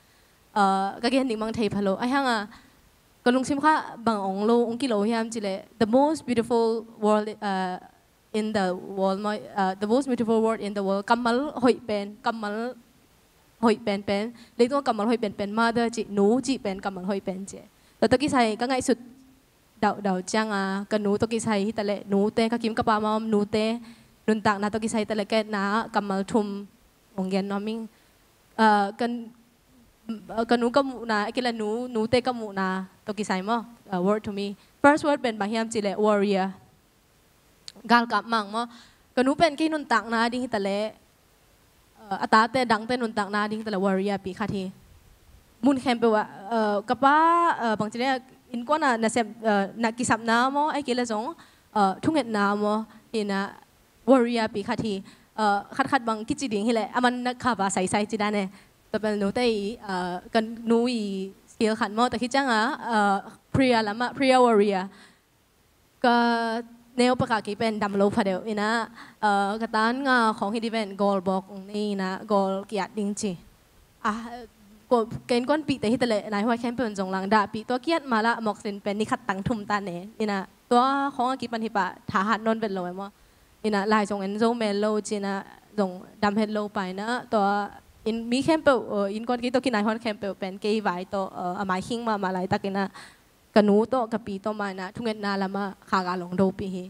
ah, ka gen ding mang thei pha lo. Ahi hangah ka lungsim kha bang ong lo, ong kilo hiam cih leh, the most beautiful world, uh, in the world, maw, uh, the most beautiful word in the world, kammal hoih pen, kammal hoih penpen, leitung kammal hoih penpen, mother cih, nu cih pen kammal hoih pen cih. Tua tawh kisai ka ngaihsut dauhdauh ciangah ka nu tawh kisai hi ta leh, nute, ka kim ka pam a om nute nuntakna tawh kisai hi ta leh, ka etna ah kammal thum ong gen nuam ing. Uh, ka, uh, ka nu ka muhna, a kila nu, nute ka muhna tawh kisai maw, uh, word to me. First word pen bang hiam cih leh warrior. Galkap mang maw. Ka nu pen kei nuntakna ding hi ta leh, uh, a tate dangte nuntakna ding hi ta leh warrior pi khat hi. Mun khempeuh ah, uh, ka pa, uh, bangci leh innkuan ah nasep, uh, na kisapna maw, ahih kei leh zong, uh, thungetna maw, hi inah warrior pi khat hi. Uh, khatkhat bang kici ding hi leh a man na kha va saisai ci dan e. Tua pen nute i, uh, ka nu i skill khat maw, tua khit ciangah, uh, prayer lamah, prayer warrior. Ka neu pakah kei pen dam lo pha deuh inah, uh, ka tan nga khawng hi dih ven, gawl bawk ong nei inah gawl ki-at ding ci. Ah, ko, ka innkuanpihte hi ta leh nai huai khempeuh in zong lang dahpih, tua ki-at mah lah mawk sin pen ni khat tang thum ta ne inah, tua khawng a kipan hi pah thahat nawn vet lo e maw. Inah lai zong en zo mel lo ci inah zong dam het lo pah inah, tua in mi khempeuh, uh, innkuan kei tawh kinai huan khempeuh pen kei vai tawh, uh, a mai khing mahmah laitak inah ka nu tawh, ka pi tawh mah inah thungetna lamah kha gal ong dopih hi.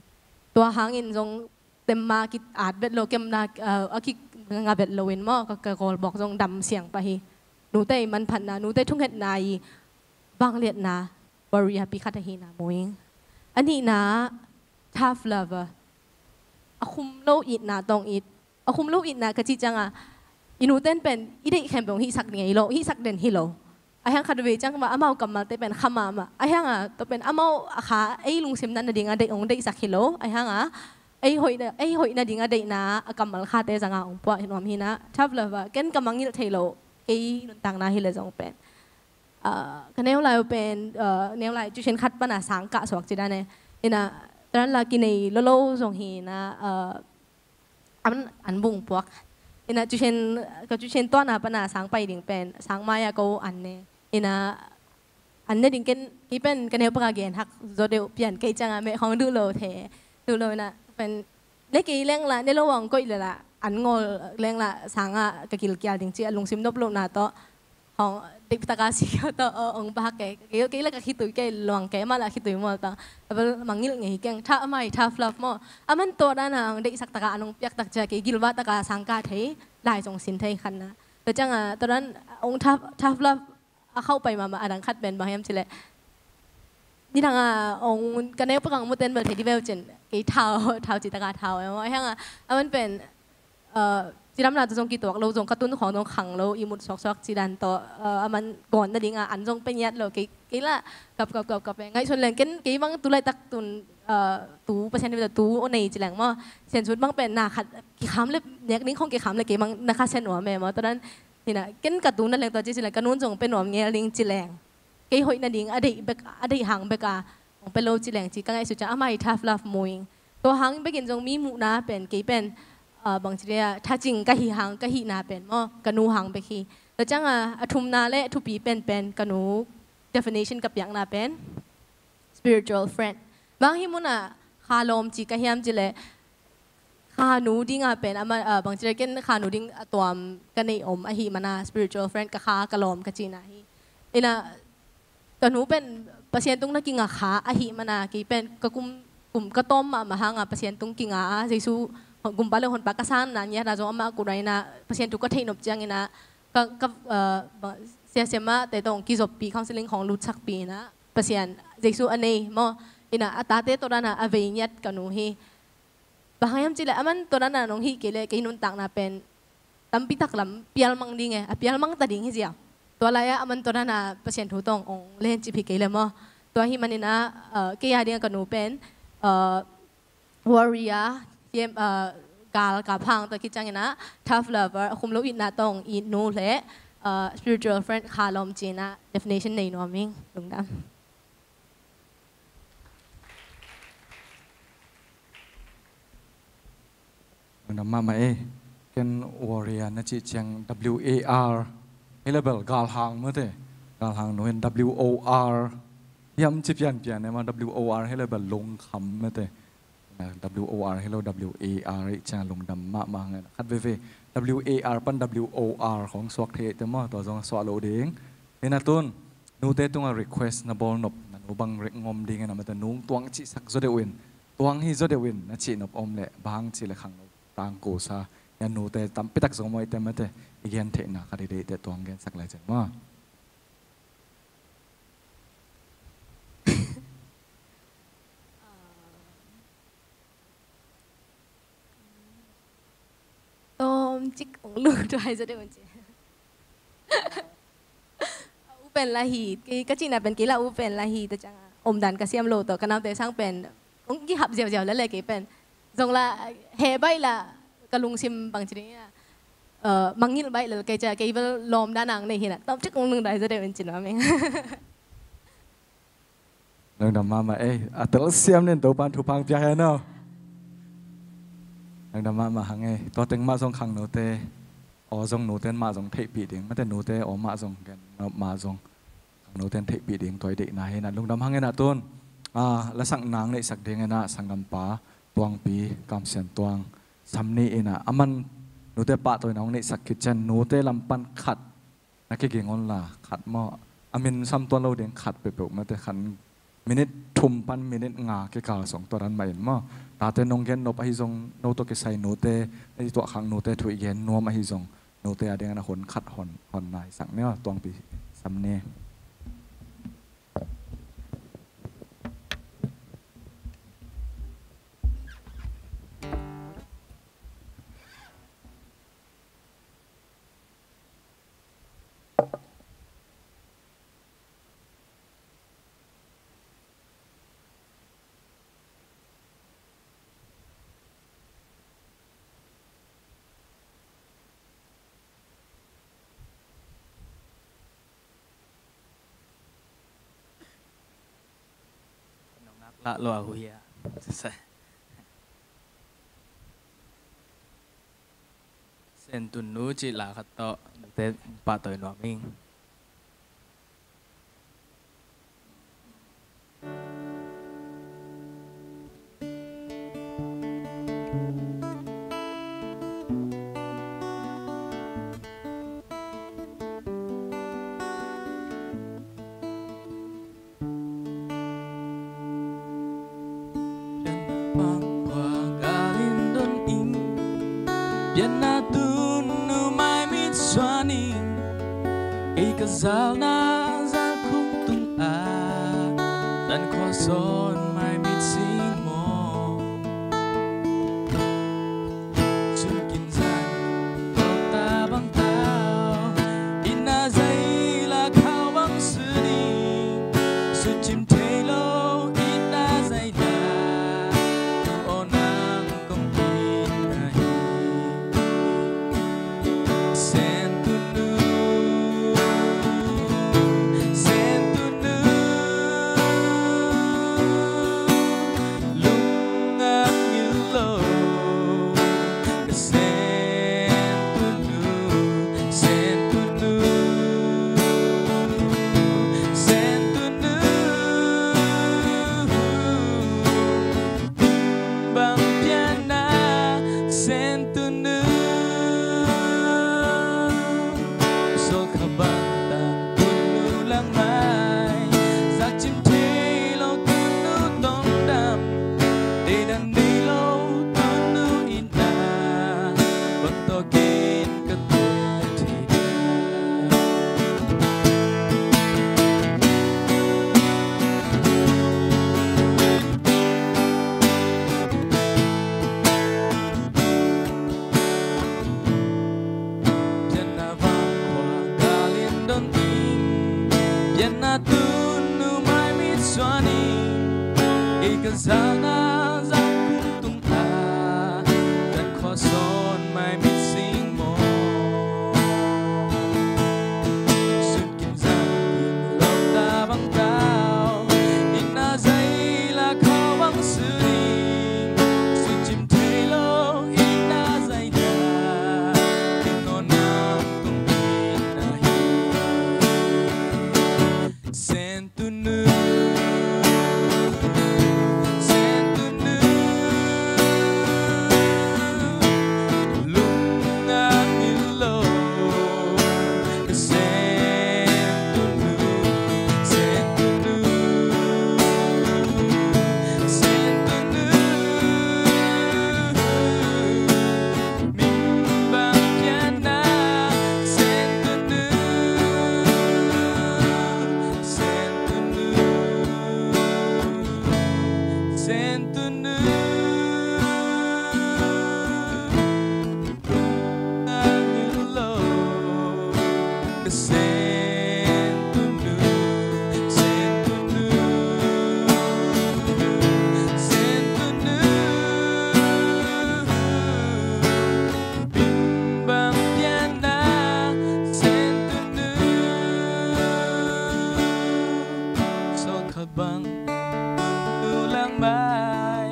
Tua hangin zong temna ki-at vet lo, kemna, uh, a kinga vet lo in maw, ka, ka gawl bawk zong dam siang pah hi. Nute i manphatna, nute thungetna i vangliatna, warrior pi khat ahihna mu ing. A nihna, tough love. A khum lo itna tawh ong it. A khum lo itna ka cih ciangah, i nute in pen i deih khempeuh hong hihsak ngei lo, hihsak den hi lo. Ahi hang khatvei ciang mah amau kammalte pen kha mahmah. Ahi hangah tua pen amau a kha, ei lungsim natna dingah deih, hong deihsak hi lo. Ahi hangah ei hoihna, ei hoihna dingah deihna a kammal khate zangah hong puah hi nuam hi inah. Tough love ah, ken ka mangngilh thei lo, kei nuntakna hi leh zong pen. Ah, ka neu lai uh pen, ah, neu lai tuition khat pana sang kah suak ci dan e. Inah, tua dan lah kinei lolo zong hi inah, ah, an, an bung puak. Inah tuition, ka tuition tuahna pana sang pai ding pen, sang mai-ah ko an ne. Inah, an ne ding ken, kei pen ka neu pakah gen hak zaw deuh pian kei ciangah meh khawng duh lo the, duh lo inah, pen, ne kei leng lah, ne lo ong koih leh lah, an ngawl leng lah, sangah ka kilkial ding ci a lungsim nop lohna tawh, hong, deih taka si kei tawh, aw, ong bak kei, kei, kei lah ka khitui kei, luang kei mah lah khitui mual tang, a bel mangngilh ngei keng, tha, amai, tough love maw, a man tua dan a, ong deihsak taka, an ong piak tak cia, kei gilvah taka, sang kah thei, lai zong sin thei khatna. Tua ciangah, tua dan, ong tough, tough love, a khauh pai mahmah a dang khat pen bang hiam cih leh, nidang a ong ka neu pakah ong mu ten bel thei dih veu cin, kei thau, thau cih taka thau e maw. Ahi hangah a man pen, uh, cidamna tawh zong kituak lo, zong ka tun khawng zong khang lo, ihmut suaksuak ci dan tawh, uh, a man gawn nading a an zong pia ngiat lo, kei, kei lah kap, kap, kap, kap, eh. Ngaihsun leng ken kei bang tu laitak tun, uh, tu Pasian thu tawh tu aw nei ci leng maw, Sian Sut bang pen na khat kikham le, nek ding khawng kikham le kei bang na kha sia nuam e maw, tua dan hi na, ken ka tu na leng tua ci ci leng ka nu'n zong pia nuam ngel ding ci leng, kei hoih nading a deih bek, a deih hang bek a hong pia lo ci leng ci ka ngaihsut ciang, amah hi tough love mu ing. Tua hang bekin zong mi muhna pen kei pen, ah, bangci dia, thacing ka hi hang, ka hihna pen maw, ka nu hang bek hi. Tua ciang a, a thumna le thupi pen pen ka nu definition ka piakna pen spiritual friend. Bang hi munah kha lawm ci ka hiam ci leh, kha nu ding a pen, ama, ah, bangci dia ken kha nu ding a tuam ka neih om ahih mana spiritual friend ka kha ka lawm ka cihna hi. Ina, ka nu pen Pasian tung na kinga kha ahih mana kei pen ka kum, kum ka tawm mahmah hanga Pasian tung kinga a, Jesu gumpa le honpa ka sanna ngiat a zong amah a kut a ina Pasian thu ka theih nop ciang ina ka, ka, ah, bang, sia siamahte tawh kizoppi, counseling khawng lutsakpi ina Pasian, Jesu a nei maw, ina a tate tawh dana a vei ngiat ka nu hi. Bang hang hiam cih leh, aman tua dana nong hih kei leh kei nuntakna pen tampi tak lam pialmang ding e, a pialmang ta ding hi ziau. Tua lai-ah aman tua dana Pasian thu tawh ong lencip hi kei leh maw. Tua hi manin ah, uh, kei a ding a ka nu pen, uh, warrior, hiam, uh, gal kap hang tua khit ciangin ah tough lover, a khum lo itna tawh it nu le, uh, spiritual friend kha lawm ci-in ah definition nei nuam ing. Lungdam. Lungdam mahmah ei. Ken warrior na cih ciang W A R hi leh bel galhang mate. Galhang nu in W O R hiam ci pianpian e maw, W O R hi leh bel lungkham mate. W O R hi lo, W A R i ciang lungdam mahmah hang e. Khat veve W A R pan W O R khawng suak thei te maw, tua zong suah lo ding. Hi na tun nute tungah request na bawl nop, na nu bang rek ngom ding e na mate, nung tuang cihsak zaw deuh in, tuang hi zaw deuh in na cih nop om leh, bang ci leh khangno tangko sa, ya nute tampi tak zong maw i te mate, i gen theihna khat i deih te tuang gensak lai cen maw. Tawm cik ong lungduai zaw deuh un ci. U pen lah hi, kei ka cihna pen kei lah u pen lah hi, tua ciang a omdan ka siam lo tawh ka naute sang pen ong kihap ziauziau lel e kei pen. Zong lah heh baih lah ka lungsim bang ci ding a, uh, mangngilh baih lel kei cia, kei bel lawm dan ang nei hi na, tawm cik ong lungduai zaw deuh un ci nuam ing. Lungdam mahmah ei, a telsiam nin Topan thupha piak hen aw. Lungdam mahmah hang ei, tua teng mah zong khangnote aw zong nuten mah zong theihpih ding, mate nute aw mah zong gen mah zong khangnoten theihpih ding tua i deihna hi na. Lungdam hang ei na tun, ah, lasak nang neihsak ding ei na, sanggampa Tuangpi, Kam Sian Tuang, Sam Ni i na, aman nute pahtawina hong neihsak khit ciang nute lam pan khat na kiging un la, khat maw, a min sam tuan lo ding khat peuhpeuh mate, khat minit thum pan minit nga kikal sung tua dan mah in maw. Tate nong gen nop ahi zong, no tawh kisai nute, na i tuahkhak nute thu i gen nuam ahi zong, nute a ding a na hun khat hon, hon nai sak ni aw, Tuangpi, Sam Ni. Nong ngak lah lua hu hia. Sen tun nu cih la khat tawh nute pahtawi nuam ing. Pianna tun nu mai mit suan ing, kei ka zalna zal khuk tungah, dan khua sawn mai mit sing maw. Sun kin zan Sawlkha bang tang tunu langmai, zak cim thei lo tunu tongdam, deidan nei lo tunu itna, bang tawh gen ka tuat thei dia. Pianna vangkhua ka lian don ing, pianna tunu mai mit suan ing, kei ka zana zak kum tung a, kan khua sawn mai mit sing maw. Sun kim zang kim lo ta bang tau, itna zai la khau bang sun ing, sun cim thei lo itna zai dia, kin no nam tung itna hi. Sen tunu, sen tunu, lung a ngil lo. Sen tunu, sen tunu, sen tunu. Min bang pianna, sen tunu, sen tunu, sen tunu. Ang lo, sen tunu, sen tunu, sen tunu. Min bang pianna, sen tunu. Sawlkha bang tunu langmai,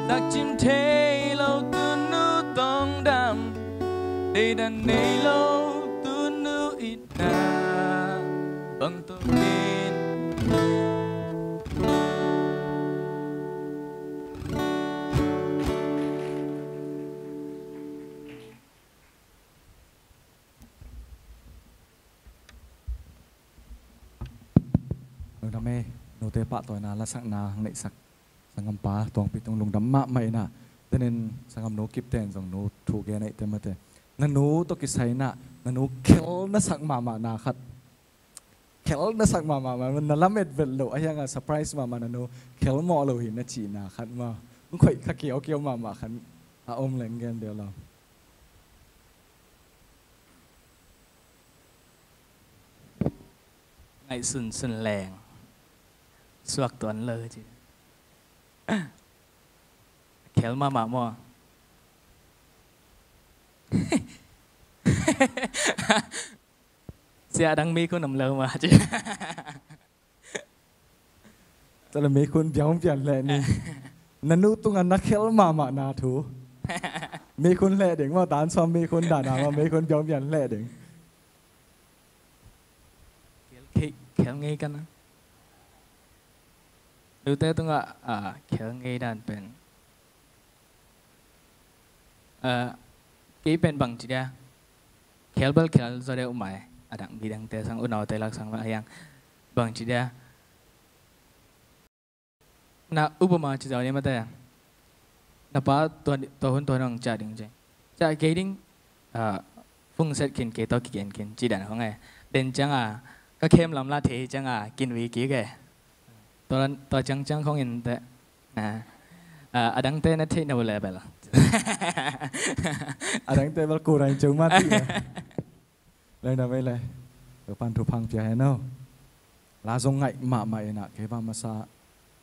zak cim thei lo tunu tongdam, deidan nei lo tunu itna, bang tawh gen. Lungdam ei, note pahtawina lasakna hong neihsak sanggampa Tuangpi Tung lungdam mahmah inah. Tenin sanggamnu Kipten zong nu thu gen ei te mate. Na nu tawh kisai inah, na nu khel na sak mahmah na khat. Khel na sak mahmah, na lamet vet loh, a hiangah surprise mahmah na nu khel mawh lo hi na cihna khat maw. Hong khoih kha kiaukiau mahmah khat a om leng gen deuh lo. Ngaihsun sun leng suak tuan lo ci. Khel mahmah maw? Sia dang mi khun om lo mah ci. Cale mi khun biang biang leh ni. Na nu tungah na khel mahmah na thu. Mi khun leh ding maw, tan sawm mi khun dana maw, mi khun biang biang leh ding. Khel, khel, khel ngei ka na. Nute tungah, ah, khel ngei dan pen. Ah, kei pen bang ci dia. Khel bel khel zaw deuh mai. A dang mi dangte sang, unaute lak sang mah a hiang. Bang ci dia. Na upama ci zau ni mate. Na pa tua, tua hun tua nong ca ding ci. Ca kei ding, ah, fung set khin kei tawh kigen khin ci dan hong e. Den ciang a, ka khem lam la thei ciang a, kin ui kik e. Tua, tua ciang ciang khong in te. Ah, ah, a dangte na theih na uh le bel. A dangte bel ku rain ceu mah ti e. Lei na vei lei. Topan thupha pia hen aw. La zong ngaih mahmah inah kei va masa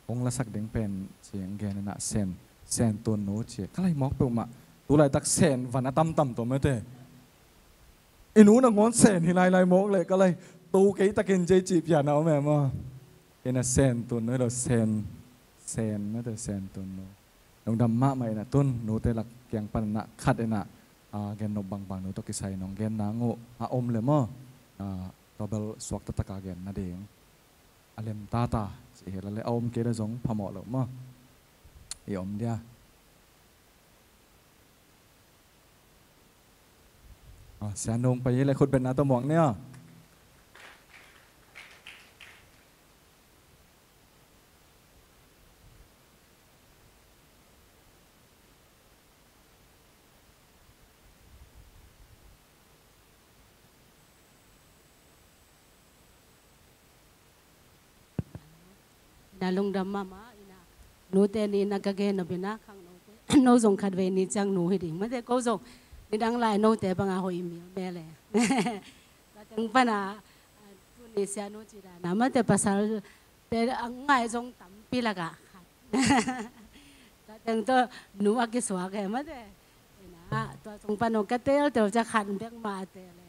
hong lasak ding pen ci hong gen inah Sen, Sen tun nu ci. Ka lai mawk peuhmah. Tu laitak Sen van a tamtam tawh mete. I nu nangawn Sen hi lailai mawk leh ka lai to kei takin jei cih pian a om e maw. Kei na Sen tun nu hi lo, Sen, Sen mete Sen tun nu. Lungdam mahmah inah tun nute lak kiang pan inah khat inah, ah, gen nop bangbang nu tawh kisai nong gen nang uh a om le maw, ah, tua bel suak taktak a gen nading a lem tata ci hi la le a om kei le zong phamawh lo maw. I om dia. Ah, Sia Nung pai hi le khutbetna tawh muak ni aw. Ina lungdam mahmah ina. Nute ni na ka gen nop ina khangnote no zong khatvei ni ciang nu hi ding mate, ko zong nidang lai note banga hoih mil mel e. Tua teng pana tuni sia nu ci dana mate, pasal te a ngai zong tampi laka khat. Tua teng tawh nu a kisuak e mate. Ina tua sung pan ong ka teltel cia khat bek mah a tel e.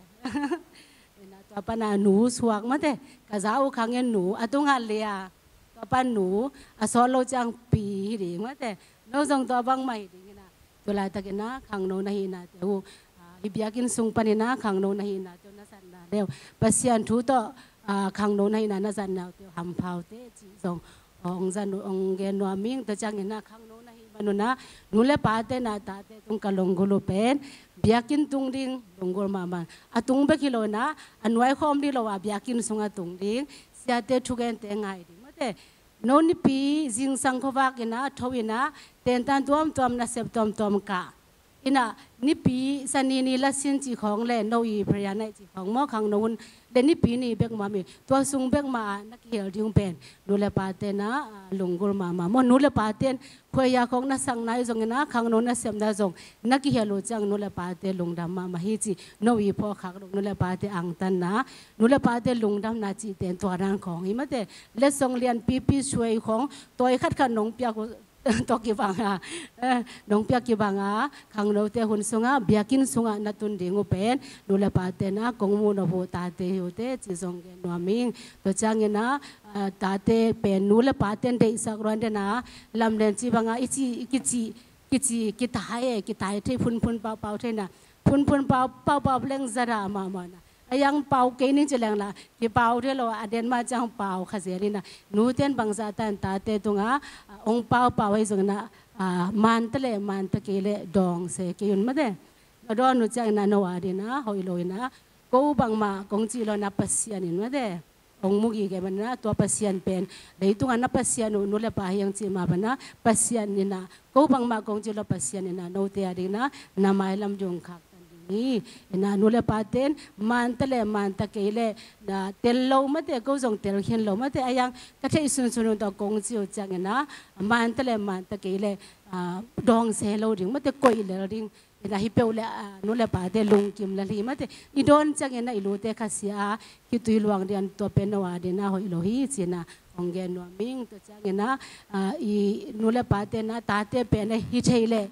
Ina tua pana nu suak mate, ka za uh khangin nu a tunga lia. Tua pan nu a sawt lo ciang pi hi ding mate. No zong tua bangmah hi ding ina. Tua laitak ina khangno na hihna te uh, ah, hi biakinn sung pan ina khangno na hihna te uh na zatna deuh, Pasian thu tawh, ah, khangno na hihna na zatna te uh hamphaute cih zong ong zan uh, ong gen nuam ing. Tua ciang ina khangno na hih man una nu le pate na tate tung ka lunggulh uh pen biakinn tung ding lunggulh mahmah. A tung bek hi lo ina a nuai khawm ding lo a biakinn sung a tung ding, siate thugente ngai ding mate. No nipi zingsang khuavak ina tho ina tentan tuamtuam nasep tuamtuam kah ina nipi sani ni lasin cih khawng le no i prayer night cih khawng maw khangno hun le nipi ni bek mah mi tua sung bek mah a na kihel ding pen nu le pate na, ah, lunggulh mahmah maw. Nu le paten khuaia khawng na sakna i zong ina khangno nasepna zong na kihel uh ciang nu le pate lungdam mahmah hi cih no i phawkkhak lo nu le pate angtanna, nu le pate lungdamna cihte tua dan khawng hi mate. Letsong lianpipi suai khawng tawi khatkhat nong piak uh tawh kibanga, eh, nong piak kibanga khangnote hun sunga biakinn sunga na tun ding uh pen nu le pate na kong muh nop uh tate hi uh te cih zong gen nuam ing. Tua ciang ina, ah, tate pen nu le paten deihsak ruan dena lamlen ci banga i ci i kici kici kitai e, kitai thei phunphun paupau thei na phunphun pau paupau leng zada mahmah na. A yang pau kei ning ci leng la kipau thei lo a den mah ciang pau kha zel ina. Nuten bangzah tan tate tunga, ah, ong paupau ahi zong ina, ah, manta le manta kei le dawngse kei un mate. Na dawn uh ciang ina no a dina hoih lo ina ko bangmah kong cih lo na Pasian in mate ong mu gige man ina tua Pasian pen leitunga na Pasian uh nu le pa hiang cih mah bana Pasian ina ko bangmah kong cih lo Pasian ina note a ding na na mailam dung khak tan ding hi. Ina nu le paten manta le manta kei le na tel lo mate, ko zong tel khin lo mate, a yang ka theih sunsun uh tawh kong ci uh ciang ina manta le manta kei le, ah, dawngse lo ding mate, koih lel ding. Ina hi peuh le, ah, nu le pate lungkim lel hi mate. I dawn ciang ina i lute khasia a khitui luang dian tua pen no a dina hoih lo hi cina ong gen nuam ing. Tua ciang ina, ah, i nu le pate na tate pen a hi thei le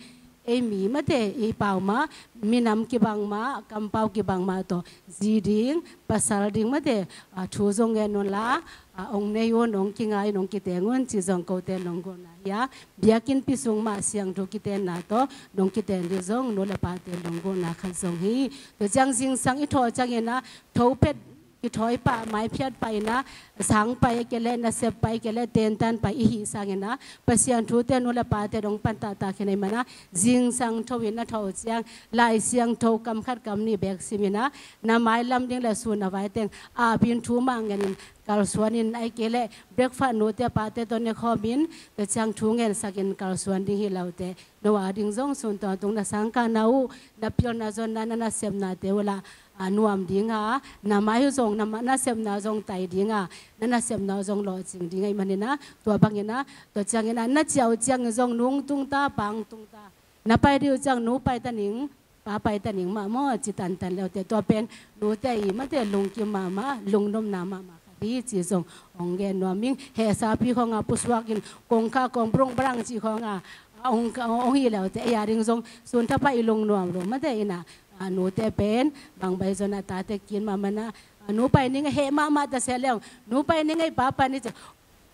ei mi mate i pau ma, minam kibang ma, kampau kibang ma tawh zi ding pasal ding mate, ah, thu zong ngen un la, ah, ong nei un, ong kingai un, ong kiteng un ci zong kote lunggulhna hi a. Biakinnpi sung mah siangtho kitenna tawh nong kiten ding zong nu le pate lunggulhna khat zong hi. Tua ciang zingsang i thawh ciang ina tho phet kithawi pah, maiphiat pah ina, sang pai a kei le, nasep pai a kei le, tentan pai i hih sang ina Pasian thute nu le pate dong pan tahtah khin ei mana zingsang tho ina thawh ciang Lai Siangtho kam khat kam nih bek sim ina na mailam ding le sun a vai teng a bin thu mah ngen in kalsuan in ai kei le breakfast nute pate tawh ne khawm in tua ciang thu ngen sak in kalsuan ding hi laute. No a ding zong sun tawntung na sangkahna uh, na pilna zonna, na nasepnate uh la, ah, nuam ding a, na mai uh zong, na ma-, nasepna uh zong tai ding a, na nasepna uh zong lawhcing ding a, i man ina, tua bang ina, tua ciang ina, na ciah uh ciang zong nung tung ta, pang tung ta, na pai ding uh ciang nu pai ta ning, pa pai ta ning mah maw, ci tantan leute, tua pen nute i mate lungkim mahmah, lungnopna mahmah khat hi ci zong ong gen nuam ing. Hehsapi khawng a pusuak in kongkha kong brung brang ci khawng a ong, ong hi leute, ei a ding zong sun thapai i lungnuam lo mate ina, ah, nute pen bang bai zon a tate kin mahmah na, ah, nu pai ning a heh mahmah ta se leong, nu pai ning a i pa pai ni ci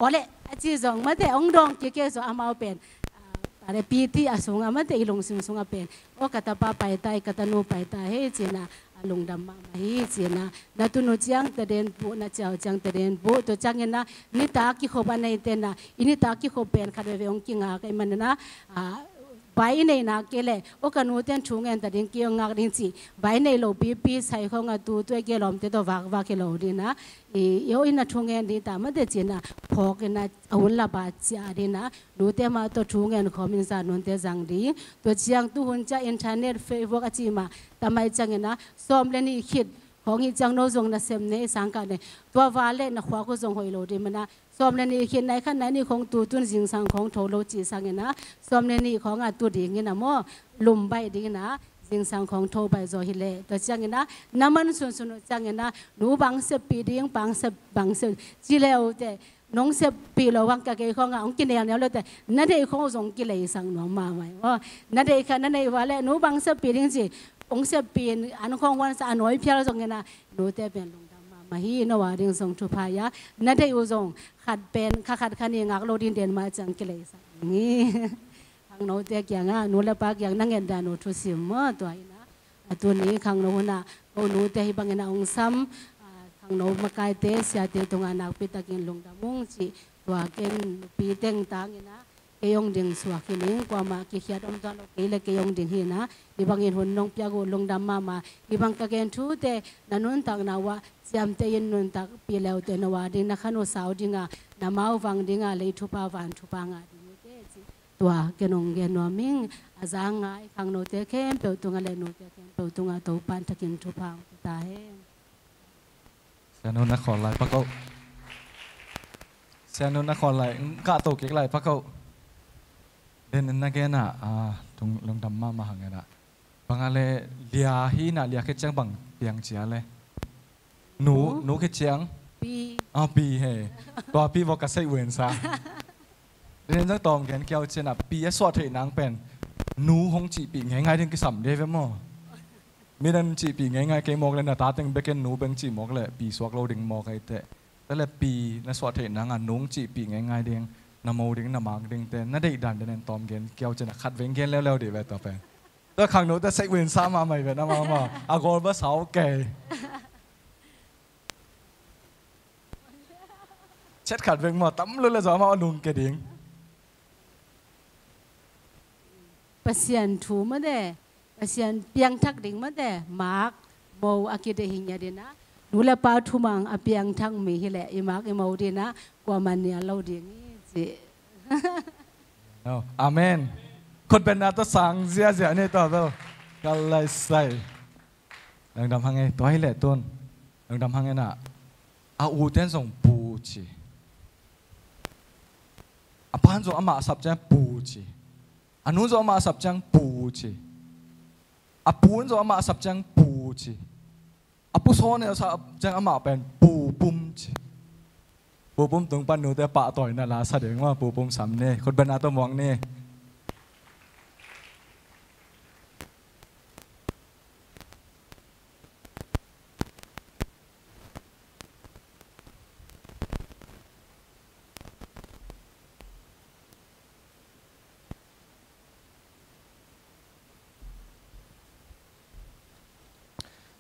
Awle, a ci zong mate, ong dawng kik kei zong amau pen, ah, pale piti a sung a mate, i lungsim sung a pen, aw ka tapa pai ta, i ka tanu pai ta hei cina, a lungdam mahmah hi cina, na tun uh ciang ta den puh, na ciah uh ciang ta den puh, tua ciang ina nitak kikhop a nei tena, i nitak kikhop pen khat veve ong kingak ei man ina, ah, vai i neihna kei le, aw ka nuten thu ngen ta ding, kei ong ngak ding ci, vai nei lo pipi sai khawng a tu tu e kei lawmte tawh vakvak hi lo ding ina, i, i aw ina thu ngen ding ta mate cina, phawk ina a hun la ba ciah ding ina, nute mah tawh thu ngen khawm in zan nunte zang ding. Tua ciang tu hun ciah internet, Facebook a ci mah, tamai ciang ina, sawm le nih khit, khawng hi ciang no zong nasem nei, sangkah nei, tua va le na khuak uh zong hoih lo ding manin ah, sawm le nih khin nai khat nai nih khawng tu tun zingsang khawng tho lo cih sangin ah, sawm le nih khawng a tu dingin ah maw, lum baih dingin ah, zingsang khawng tho baih zaw hi leh, tua ciangin ah, na man sunsun uh ciangin ah, nu bang seppih ding, pa bang sep, bang sep, ci le uh teh, nong seppih lo hang ka kei khawng ah, hong kinelnel lo teh, na deih khawng uh zong kileisak nuam mahmah hi maw. Na deih khat na neih uh a leh, nu bang seppih ding ci, hong seppih in an khawng huansa a nawi phial zongin ah, nute pen lungdam mahmah hi, no a ding zong thupha hi a, na deih uh zong khat pen, kha khat kha nih ngak lo ding den mah ciang kileisak ding hi. Khangnote kiangah, nu le pa kiang na ngetdan uh thusim maw, tua hi in ah, a tuni khangno hun ah, ko nute hih bangin ah hong sam, ah, khangno makaite, siate tungah nakpi takin lungdam ung cih, tua ken nupi teng tangin ah, kei hong ding suak hi ning, kuamah kikhiat om tuan lo, kei le kei hong ding hi in ah, hih bangin hun nong piak uh lungdam mahmah, hih bang ka gen thute, na nuntakna uh ah, ciamteh in nuntakpih le uh teh, no a ding na khan uh sau ding a, na mau vang ding a, lei thupha van thupha ngah ding uh teh, cih tua ken hong gen nuam ing. A za ngai khangnote khempeuh tungah le nute khempeuh tungah Topa'n thakin thupha hong pia ta hen. Sianu na khawl lai pak o. Sianu na khawl lai, kah to kik lai pak o. Den na gen ah, ah, tung lungdam mahmah hang en ah. Bang a le lia hi in ah, lia khit ciang bang piang ci a le. Nu, nu khit ciang? Pi. Ah, pi he. Tua pi vok ka sei wen sa. Den zang tawm gen kiau cian ah, pi a suah theih nang pen nu hong cihpih ngeingai ding kisam de ve maw? Mi nan cihpih ngeingai kei mawk le, na ta teng bekin nu beng cih mawk le, pi suak lo ding mawk ei teh. Tua le pi na suah theih nang ah, nu hong cihpih ngeingai ding, na mo ding, na mak ding te, na deih dan den en tawm gen kiau cian ah, khat veng gen leuleu dih ve tua pen. Tua khangnote sek win sa mahmah hi ve na mahmah. A gawl ba sau kei. Chet khat veng maw, tam lul le zaw maw, a nung ke ding. Pasian thu mah de, Pasian piangthak ding mah de, mak mo a kide hi ngiat in ah, nu le pa thumang a piangthak mi hi leh, i mak i mo ding ah, kuamah nial lo ding hi ci. No. Amen. Khutbetna tawh sang ziazia ni tawh bel. Ka lai sai. Lungdam hang e, tua hi leh tun. Lungdam hang e na. A u ten zong pu ci. A pan zong amah a sap ciang pu ci. A nun zong amah a sap ciang pu ci. A pun zong amah a sap ciang pu ci. A pu sawn e a sap ciang amah pen pu pum ci. Pu pum tung pan nute pahtawina la sa ding maw, pu pum sam ni. Khutbetna tawh muang ni.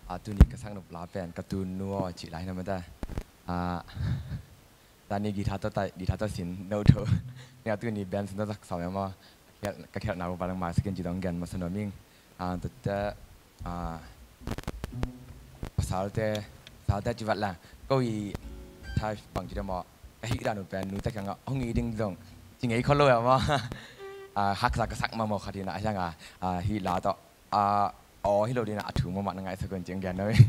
A, tuni ka sak nop la pen ka tun nu aw cih lai hi na mate. A, tani guitar tawh tai, guitar tawh sin no tho. Ni a tuni band sin tawh sak sawm em aw. Ka khial, ka khialhna uh pa lang mai sakin ci dong gen masa nuam ing. A, tua te, a, pasalte, pasalte ci vat la. Ko i thai bang ci dong maw. Ka hih dan uh pen nu te kiangah hong i ding zong ci ngei khol lo em aw. A, haksa ka sak mahmah khat hi na a hiang a, a, hih la tawh. A, aw hi lo ding a, a thu mahmah na ngaihsak un ciang gen lo hi.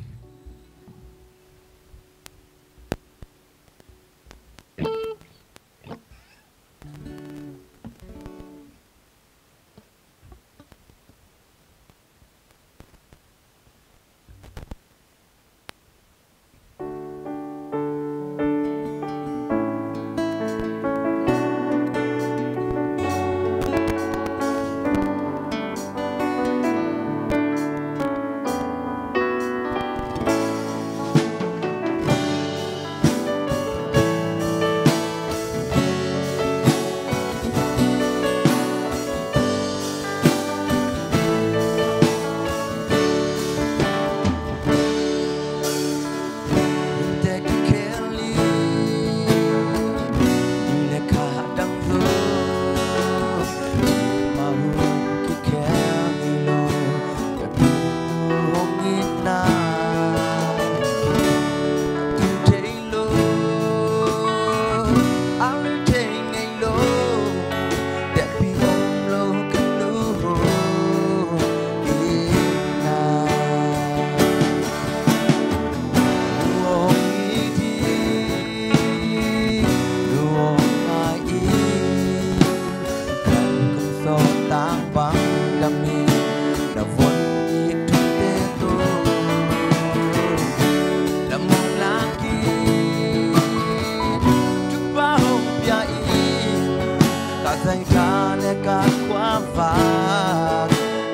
Ka khuavak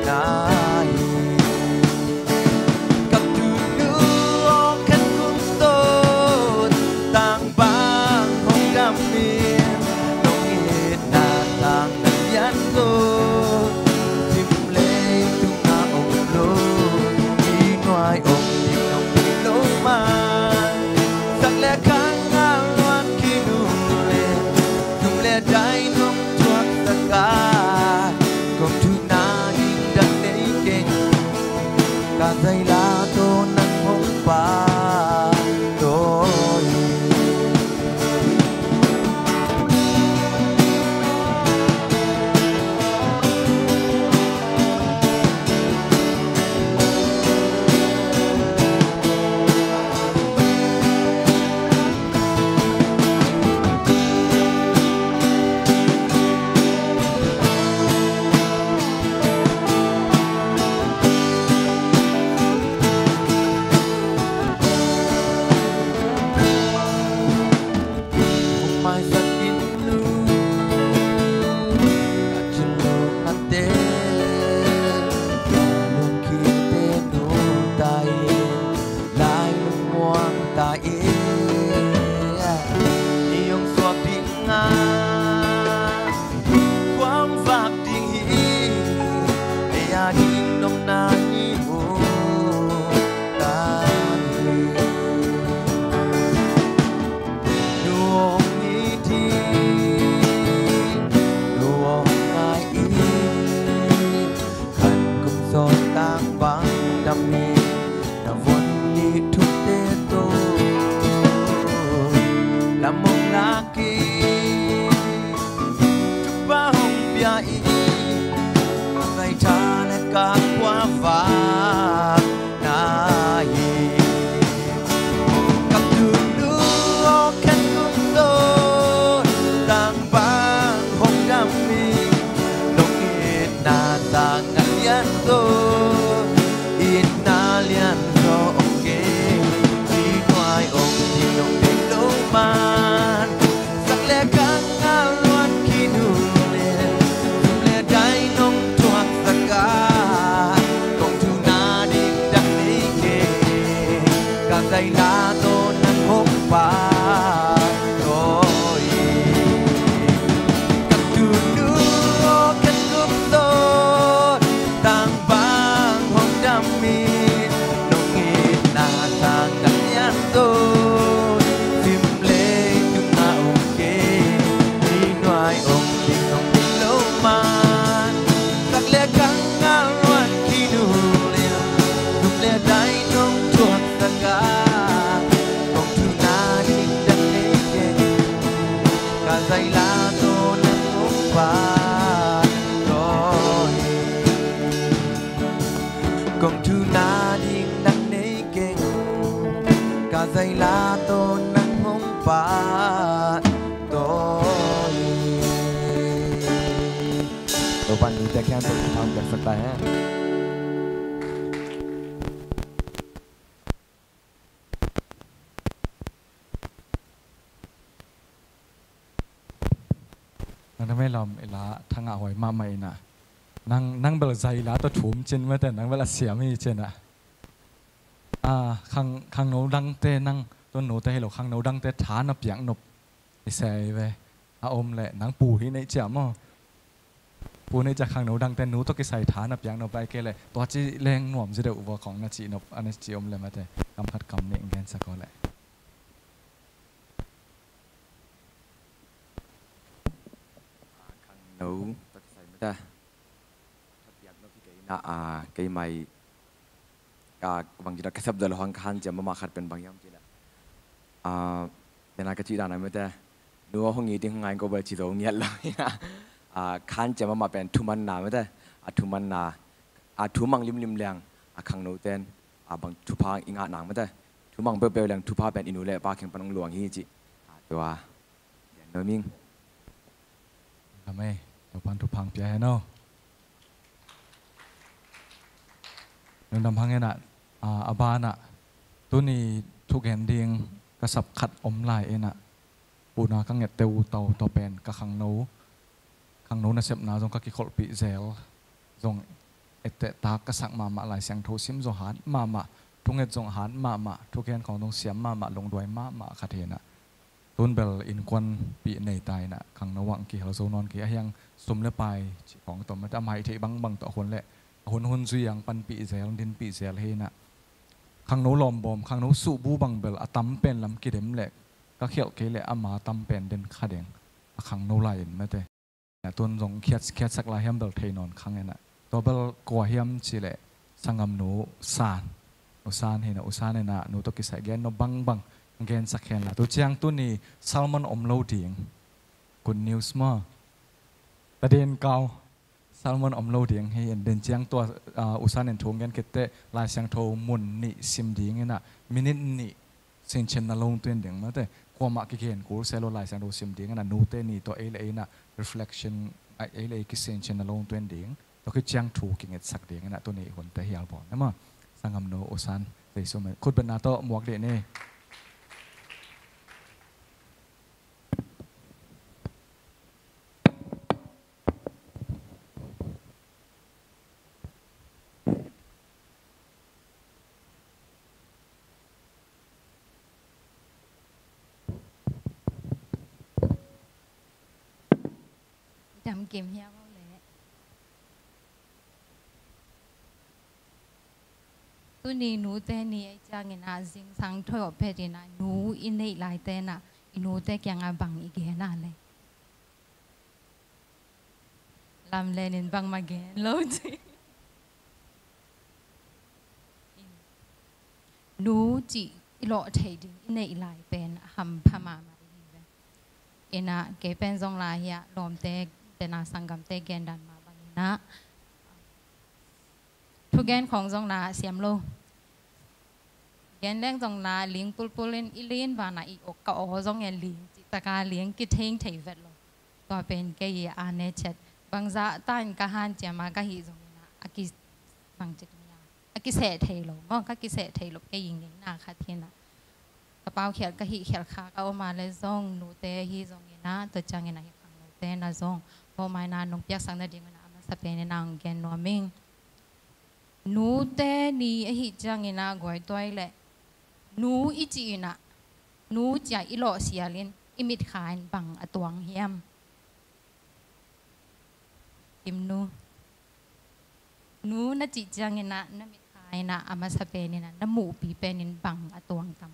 na hi. Ka tunu aw khen kum tawn tang bang hong dam in, nong itna sang na lian zo. Sim leitung a om lo, i nuai om ding nong thei lo man. Sak le khang a luan khin uh leh, tum le dai nong thuak sak a, kong thuna ding dang nei keng. Ka zaila tawh nang hong pahtawi. Hong maisak in nu, ka thil lungate, ka lungkimte nu ta in, lai lungmuang ta in. I hong suak ding a, khuavak ding hi, ei a ding nopna hi uh ta hi. Nu hong it hi, nu hong ngai hi. Khan kum sawm tang bang dam hi. Na von nih thukte tawh lam hong lak hi. Thupha hong pia hi. Ka zaitha le ka khuavak na hi. Ka tunu aw khen kum tawn tang bang hong dam in, nong itna sang na lian zo. Itna lian zo ong kei, i nuai om ding nong thei lo man. Sak le khang a luan khin uh leh, tum le dai nong thuak sak a, kong thuna ding dang nei keng. Ka zaila tawh nang hong pahtawi. Ka tunu aw khen kum tawn tang bang hong dam in, nong itna sang na lian zo. Sim leitung a om kei, i nuai om ding nong thei lo man. Sak le khang a luan khin uh leh, tum le dai nong thuak sak a, kong thuna ding dang nei keng. Ka zaila tawh nang hong pahtawi. Kong thuna ding dang nei keng. Ka zaila tawh nang hong pahtawi. Topa'n nute khempeuh thupha piaksak ta hen. Nang na mei lam i la thangah huai mahmah inah. Nang, nang bel zaila tawh thum cin mate, nang bel a siam hi cinah. Ah, khang, khangno dangte nang, tun note hi lo, khangno dangte tha na piak nop i sei ve. A om leh nang pu hi neih ciah maw? Pu neih ciah khangno dangte nu tawh kisai tha na piak nop lai kei leh tua ci leng nuam zi deuh vua khong na cih nop, a na cih om leh mate. Kam khat kam nih gensak aw leh. Khangno tawh kisai mate. Tha piak nop hi kei inah, ah, kei mai ka bang ci dah ka sap dah lo hang ka hanciam mahmah khat pen bang hiam cih leh, ah, dena ka cih dan a mate, nu a hong it ding hong ngai ko bel ci zo ngiat lo hi a, ah, ka hanciam mahmah pen thumanna mate, a thumanna, a thumang limlim leng a khangno ten, ah, bang thupha i ngah nang mate, thumang peuhpeuh leng thupha pen i nu le pa kheng pan hong luang hi cih, ah, tua. Gen nuam ing. Amen. Topa'n thupha piak hen aw. Lungdam hang inah, ah, a banah tuni thugen ding ka sap khat om lai inah, puna ka ngette uh tau tua pen ka khangno khangno nasepna zong ka kikholhpih zel, zong etteh tak ka sak mahmah, Lai Siangtho sim zong hat mahmah, thunget zong hat mahmah, thugen khawng zong siam mahmah, lungduai mahmah khat hi inah. Tun bel innkuanpih nei ta inah, khangno ah kihel zo nawn kei, a hiang sum le pai cih khawng tawh mate, a mai theih bangbang tawh a hun le a hun hun zui ang panpih zel, dinpih zel hi inah. Khangno lawmbawm, khangno suhbu bang bel a tam pen lam kidem leh ka khialh kei leh ama tam pen den kha ding, a khangno lai-in mate. Tun zong khiat, khiatsak lai hiam bel thei nawn khang inah. Tua bel kua hiam cih leh sanggamnu San, U San hi inah, U San inah, nu tawh kisai gen nop bangbang gensak hen la. Tu ciang tuni sermon om lo ding. Good news maw? Taden kau. Sermon om lo ding hi in, den ciang tua, ah, U San in thu gen khit teh Lai Siangtho mun nih sim ding inah, minute nih sinchin na lo tuen ding mate. Kuamah kigen kul se lo, Lai Siangtho sim ding inah, nute ni tawh ei le ei inah reflection, ah, ei le ei kisinchin na lo tuen ding. Tua khit ciang thu kingetsak ding inah, tuni hunte hial bawl na maw. Sanggamnu U San, Jesu min, khutbetna tawh muak dih ni. Dam kim hiam aw le. Tuni nute ni ei ciang inah, zingsang thawh phet inah nu i neih laite inah, i nute kiangah bang i gen a le? Lamlen in bangmah gen lo ci. Nu cih i lawh theih ding i neih lai pen a hampha mahmah i hi ve. Inah kei pen zong la hiah lawmte, tena sanggamte gen dan mah bang inah, thugen khawng zong la siam lo. Gen leng zong la ling pulpul in, i lin vanah i ok ka aw zong e, ling cih taka ling kitheng thei vet lo. Tua pen kei i a ne chet. Bangzah ta in ka hanciam a ka hih zong inah, a ki, bang ci ding a, a kiseh thei lo maw, ka kiseh thei lo kei i ngeina khat hi inah. Ka paukhial ka hih khial kha ka om a le zong, nute hi zong inah, tua ciang inah hih khangnote na zong mawhmaina nong piaksak nading inah a masa pen inah hong gen nuam ing. Nute ni ahih ciang inah guai tuai leh, nu i cih inah, nu cia i lawh sial in i mitkha in bang a tuang hiam? Kim nu. Nu na cih ciang inah na mitkha inah a masa pen inah na muhpi pen in bang a tuang tam?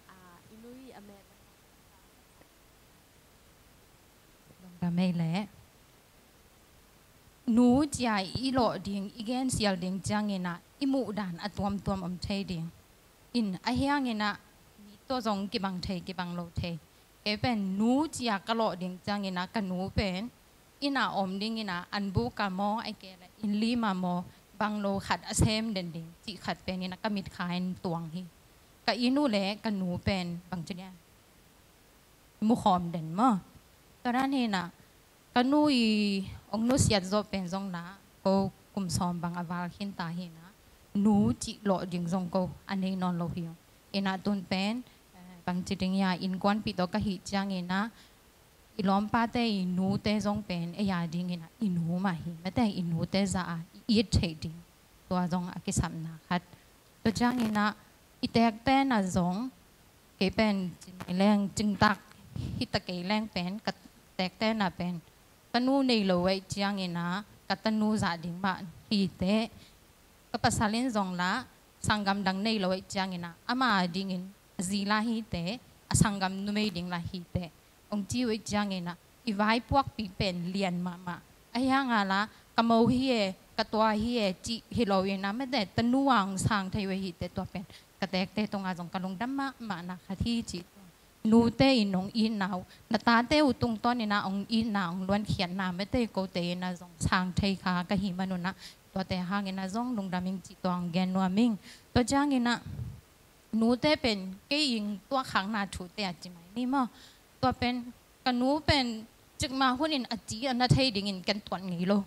Ah, i nu i a met. Lungdam ei leh. Nu cia i lawh ding, i gensial ding ciang inah i muh dan a tuamtuam om thei ding. In a hiang inah mi tawh zong kibang thei, kibang lo thei. Kei pen nu cia ka lawh ding ciang inah ka nu pen inn ah om ding inah, an buk ah maw, ahih kei leh inn lim ah maw, bang lo khat a sem den ding cih khat pen inah ka mitkha in tuang hi. Ka inn uh leh ka nu pen bang ci ding a, mukhawm den maw. Tua dan hi inah ka nu i ong nusiat zawh pen zong la, ko kum sawm bang a val khin ta hi inah, nu cih lawh ding zong ko a nei nawn lo hi. Inah tun pen, eh, bang ci ding ia, innkuanpih tawh ka hih ciang inah i lawmpate i nute zong pen ei a ding inah i nu mah hi. Mate, i nute zah a i it theih ding, tua zong a kisapna khat. Tua ciang inah i tekte na zong, kei pen cin leng, cingtak hi ta kei leng pen, ka tekte na pen tanu nei lo ahih ciang inah ka tanu zah ding mah hi teh. Ka pasal in zong la, sanggam dang nei lo ahih ciang inah ama dingin a zi la hi teh, a sanggam numei ding la hi teh, ong ci uh ahih ciang inah i vaipuakpih pen lian mahmah. A hiang a la, ka mo hi e, ka tua hi e cih hi lo inah, mate, tanu a ong sang thei uh hi teh, tua pen ka tekte tungah zong ka lungdam mahmahna khat hi cih. Nute in ong itna uh, na tate uh tungtawn inah ong itna, ong luankhiatna, mate, kote inah zong sang thei kha ka hih man un ah, tuate hang inah zong lungdam ing cih tua ong gen nuam ing. Tua ciang inah nute pen kei ing tuahkhakna thute a ci mai ni maw. Tua pen ka nu pen cikmah hun in a ci a na thei dingin ken tuat ngei lo.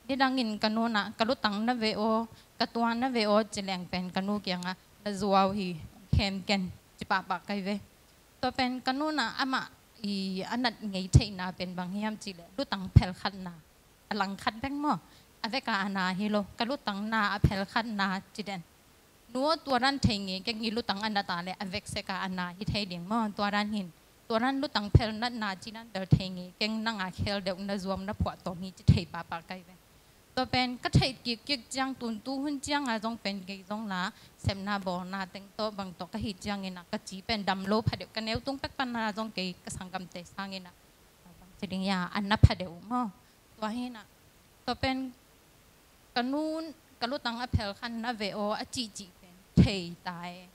Nidangin ka nu nah ka lutang na ve aw, ka tuan na ve aw ci leng pen ka nu kiangah na zuau hi, khem ken ci pahpah kai ve. Tua pen ka nu na amah i a nat ngei theihna pen bang hiam ci leh lutang phel khatna, a lang khat bek maw, a veka a na hi lo, ka lutang na a phel khatna ci den. Nu aw tua dan thei ngei keng, i lutang a nat a le a vek seka a na hi thei ding maw, tua dan hin. Tua dan lutang phel natna ci dan bel thei ngei keng, nang a khel deuh na zuam na phuah tawm hi ci thei pahpah kai ve. Tua pen ka theih kikkik ciang tun tu hun cianga zong pen kei zong la sepna bawlna teng tawh bang tawh ka hih ciangin ah ka ci pen dam lo phadeuh, ka neu tung pek pana zong kei ka sanggamte sangin ah bang ci ding ia a na phadeuh maw. Tua hi in ah tua pen ka nun ka lutang a phel khan na ve aw a cihcih pen thei ta e.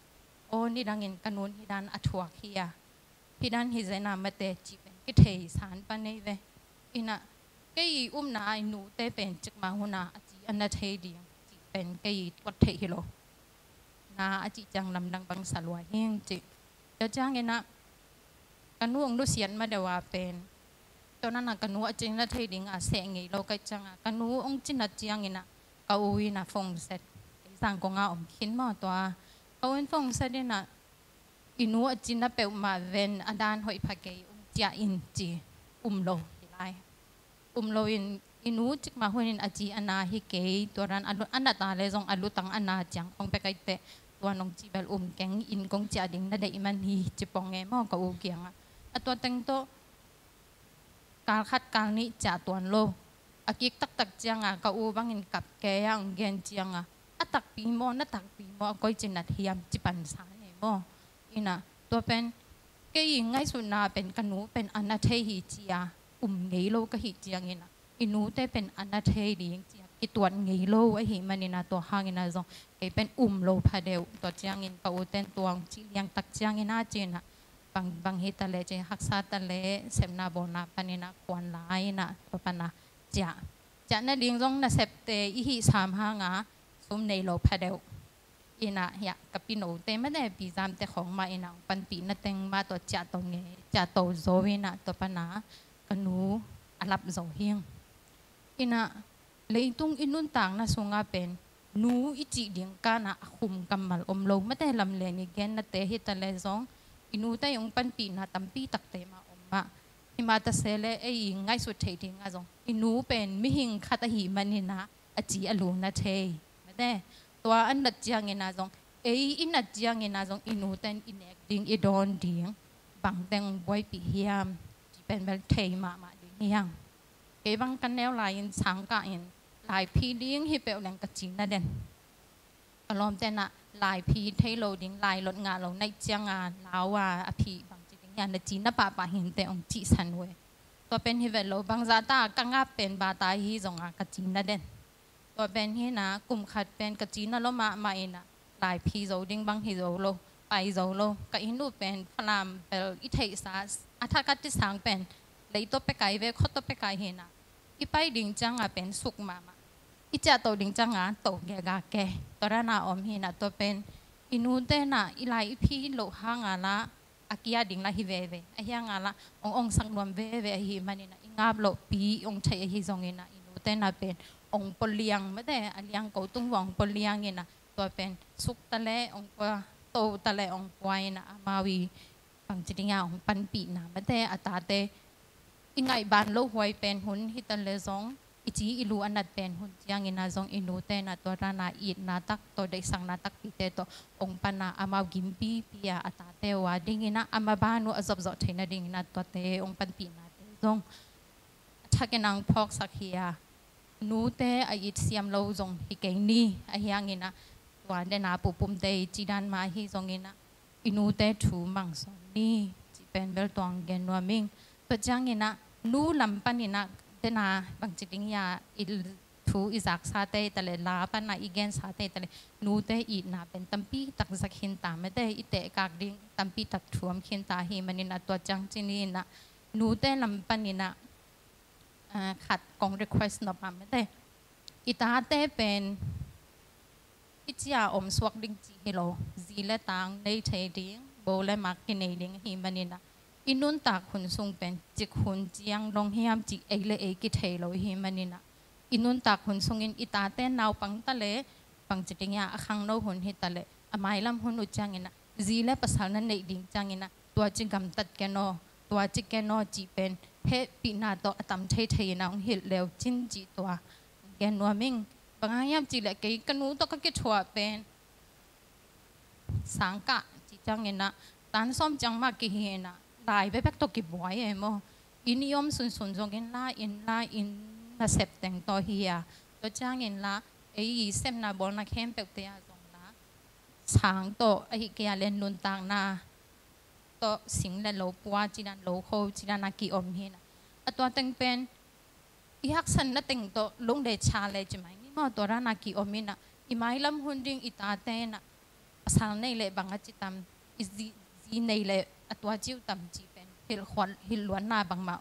Aw nidangin ka nun hi dan a thuak hi a, hi dan hi zena mate cih pen kithei san pan ei ve. In ah kei i upna a i nute pen cikmah huna a ci a na thei ding cih pen kei i tuat theih hi lo. Na a cih ciang lamdang bang sa lua hing cih. Tua ciangin ah ka nu ong nusiat ma deuh a pen tua nana ka nu a ci na thei ding a seh ngei lo kai cianga ka nu ong cinat ciangin ah ka u in ah phone set. Kei sang konga om khin maw tua, ka u in phone set in ah i nu a cina peuhmah ven a dan hoih pha kei um ciah in ci um lo hi lai. Um loin i nu cikmah hunin a ci a na hi kei, tua dan a lu- a nat a le zong a lutang a na ciang khong pek aiteh tua nong ci bel um keng, in kong ciah ding na deih man hi ci pong e maw ka u kiangah. A tua teng tawh kal khat kal nih ciah tuan lo. A kik taktak cianga ka u bangin kap kei a ang gen cianga a takpi maw, na takpi maw, a koi cinat hiam ci pansa ne maw. In ah tua pen kei i ngaihsutna pen ka nu pen a na thei hi cia um ngei lo ka hih ciangin ah i nute pen a na thei ding cia kituat ngei lo ahi manin ah tua hangin ah zong kei pen um lo phadeuh. Tua ciangin ka u ten tuang ci liang tak ciangin ah cin ah bang, bang hi ta le cin haksa ta le sepna bawlna panin ah khuan lai in ah tua pan ah ciah, ciah nading zong nasepte i hih sam hanga sum nei lo phadeuh. In ah hiah ka pinote mate pizamte khong mah in ah panpihna teng mah tua ciah to ngei, ciah to zo in ah tua pan ah ka nu a lap zo hing. In ah leitung i nuntakna sunga pen nu i cih ding kana a khum kammal om lo mate, lamlen i gennate hi ta le zong i nute i ong panpihna tampi takte mah om mah. Hi mah ta se le ei i ngaihsut theih ding ah zong i nu pen mihing khat ahi manin ah a ci a lu na thei mate. Tua a nat ciangin ah zong ei i nat ciangin ah zong i nuten i nek ding i dawn ding bang teng buaipih hiam ci pen bel thei mahmah ding hiang. Kei bang ka neu lai-in sangkah in laiphi ding hi peuh leng ka ci na den. Ka lawmte na laiphi thei lo ding, lailot ngah lo naih cianga lau a a phi bang ci ding hian na ci na pahpah hinte ong cihsan uh e. Tua pen hi vet lo bangzah ta ka ngap pen bata hi zonga ka ci na den. Tua pen hi na kum khat pen ka ci na lo mahmah in ah laiphi zo ding bang hi zo lo, pai zo lo. Ka inn uh pen Falam bel i theihsa a thakat i sang pen lei tawh pekai ve, khua tawh pekai hi na i pai ding cianga pen suk mahmah, i ciahto ding cianga to gega ke. Tua dana om hi na tua pen i nute na i lai i phi loh hanga la a kia ding la hi veve ahi hanga la ong ong sak nuam veve ahi manin ah i ngap loh pi ong thei ahi zongin ah i nute na pen ong pua liang mate, a liang ko tung vua ong pua liang in ah tua pen suk ta le ong pua, to ta le ong pua in ah amau i bang ci ding a ong panpihna mate a tate i ngaih ban lo huai pen hun hi ta le zong i ci i lu a nat pen hun ciangin ah zong i nute na tua dana itna tak tawh deihsakna takpite tawh ong pan a amau gimpipi a a tate uh a dingin ah a maban uh a zopzawh theihna dingin ah tuate ong panpihnate zong a thakin ang phawksak hi a. Nute a it siam lo zong hi kei ni ahi hangin ah tua dena pupumte i ci dan mah ahi zongin ah i nute thu mangsawn ni cih pen bel tuang gen nuam ing. Tua ciangin ah nu lam panin ah dena bang ci ding ia i thu i zaksate i ta le la pan ah i gensate i ta le nute itna pen tampi tak zak khin ta mate, i tehkak ding tampi tak thuam khin ta hi manin ah tua ciang ci ni in ah nute lam panin ah ah, khat kong request nop a mate. I tate pen i cia om suak ding cih hi lo, zi le tang nei thei ding, bo le mak kinei ding ahi manin ah i nuntak hun sung pen cik hun ciang dong hiam cih ei le ei kithei lo ahi manin ah i nuntak hun sungin i tate naupang ta le bangci ding hiam, a khangno hun hi ta leh, a mailam hun uh ciangin ah, zi le pasal na neih ding ciangin ah, tua ci gamtat ken aw, tua ci ken aw cih pen hehpihna tawh a tam thei thei in ah hong hilh le uh cin cih tua gen nuam ing. Bang hang hiam cih leh kei ka nu tawh ka kithuah pen sang kah cih ciangin ah, tan sawm ciang mah kihi in ah, lai bekbek tawh kibuai e maw. Inn i om sunsun zongin la, inn la, inn nasep teng tawh hi a, tua ciangin la, ei i sepna bawlna khempeuhte ah zong la, sang tawh ahi kei a le nuntakna tawh sing le lo pua, cidan lo kho, cidan a kiom hi in ah, a tua teng pen i haksatna teng tawh lung le cha le ci mai ni maw, tua dan a kiom in ah, i mailam hun ding i tate in ah, pasal nei leh bang a ci tam, i zi, zi nei leh a tua ci uh tam cih pen hilh khual, hilh luatna bangmah,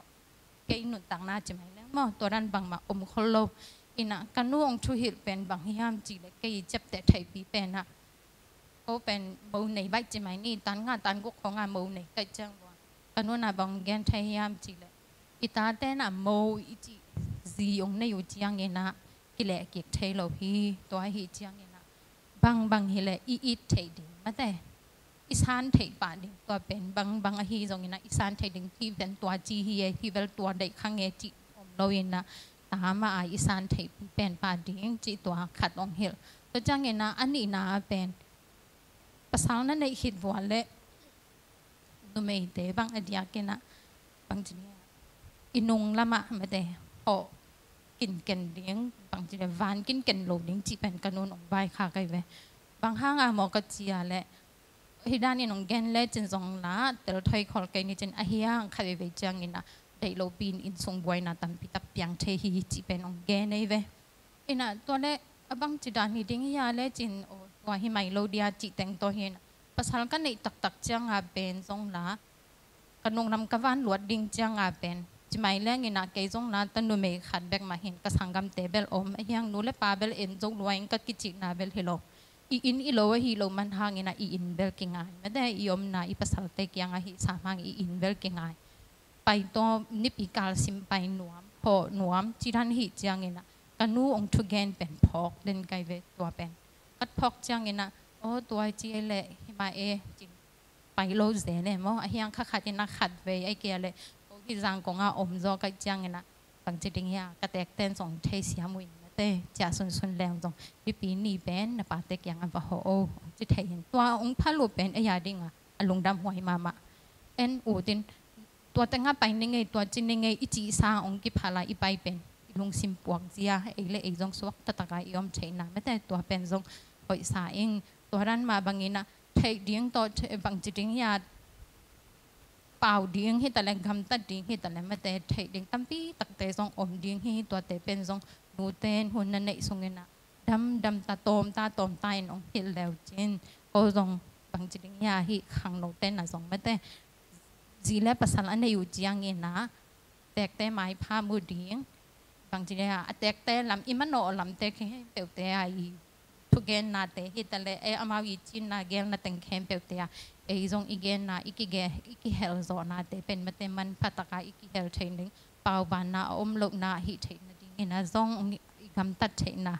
kei nuntakna ci mai leng maw, tua dan bangmah om khol lo. In ah ka nu hong thuhilh pen bang hiam cih leh kei i ciapteh theihpih pen ah, ko pen mo nei baih ci mai ni, tan nga tan guk khong a mo nei ka hih ciang ua, ka nu in ah bang gen thei hiam cih leh, i tate in ah mo i cih zi hong nei uh ciangin ah kileh kik thei lo hi. Tua ahi ciangin ah bangbang hi leh i it theih ding, mate, i san theih pah ding, tua pen bangbang ahi zongin ah i san theih ding, hih pen tua ci hi e, hih bel tua deih kha nge cih om lo in ah, ta mah a i san theihpih pen pah ding cih tua khat hong hilh. Tua ciangin ah a nihna ah pen, pasal na neih khit vua leh numeite bang a diakin ah, bangci ding hiam, i nung lamah mate, hawh kinken ding, bangci ding hiam, van kinken lo ding cih pen ka nu in hong vaikhak ahi ve. Bang hang a maw ka ci a leh, hih dan in hong gen lecin zong la, tel thoi khol kei ni cin, a hiang khat veivei ciangin ah deih lopi in inn sung buaina tampi tak piang thei hi cih pen hong gen ahi ve. In ah tua leh a bangci dan hi ding hiam lecin, aw, tua hi mai lo dia cih teng tawh hi in ah, pasal ka neih taktak ciang a pen zong la, ka nung lam ka van luat ding ciang a pen, ci mai leng in ah kei zong la ta numei khat bek mah hi in, ka sanggamte bel om, a hiang nu le pa bel en zo lua in ka kicihna bel hi lo. I inn i lo ahi lo man hangin ah i inn bel kingai, mate, i omna i pasalte kiang ahi sam hang i inn bel kingai. Pai tawm, nipi kal sim pai nuam, hawh nuam, cidan hi ciangin ah ka nu hong thugen pen phawk den kai ve tua pen. Ka phawk ciangin ah, aw, tua ci e leh hi mah e cin, pai lo zen e maw, a hiang kha khat in ah khat vei ahi kei a leh, ko hih Zangkong a om zaw ka hih ciangin ah, bangci ding hiam, ka tekten zong thei siam uh in, mate, ciah sunsun leng zong, hih pi ni pen na pate kiang a va hawh o, ci thei in, tua hong phal uh pen ei a ding ah a lungdam huai mahmah. En ut in, tua teng ah pai ni ngei, tua ci ni ngei, i cihsa hong kiphal a i pai pen i lungsim puak zia, ei le ei zong suak taktak a i om theihna, mate, tua pen zong hoihsa ing. Tua dan mah bangin ah theih ding tawh, bangci ding hiam, pau ding hi ta leh, gamtat ding hi ta leh, mate, theih ding tampi takte zong om ding hi. Tuate pen zong nute in hun na neih sungin ah damdam ta, tawm ta, tawm ta in hong hilh le uh cin, ko zong bangci ding hiam, hih khangnote in ah zong, mate, zi le pasal a neih uh ciangin ah tekte maipha mu ding, bangci ding hiam, a tekte lam, i manawh lamte khempeuhte ah i thugennate hi ta leh, ei amau i cinna gelna teng khempeuhte ah ei zong i genna, i kige, i kihel zawhnate pen, mate, manpha tak a i kihel thei ding, paubanna a om lohna hi theih nadingin ah zong i gamtat theihna,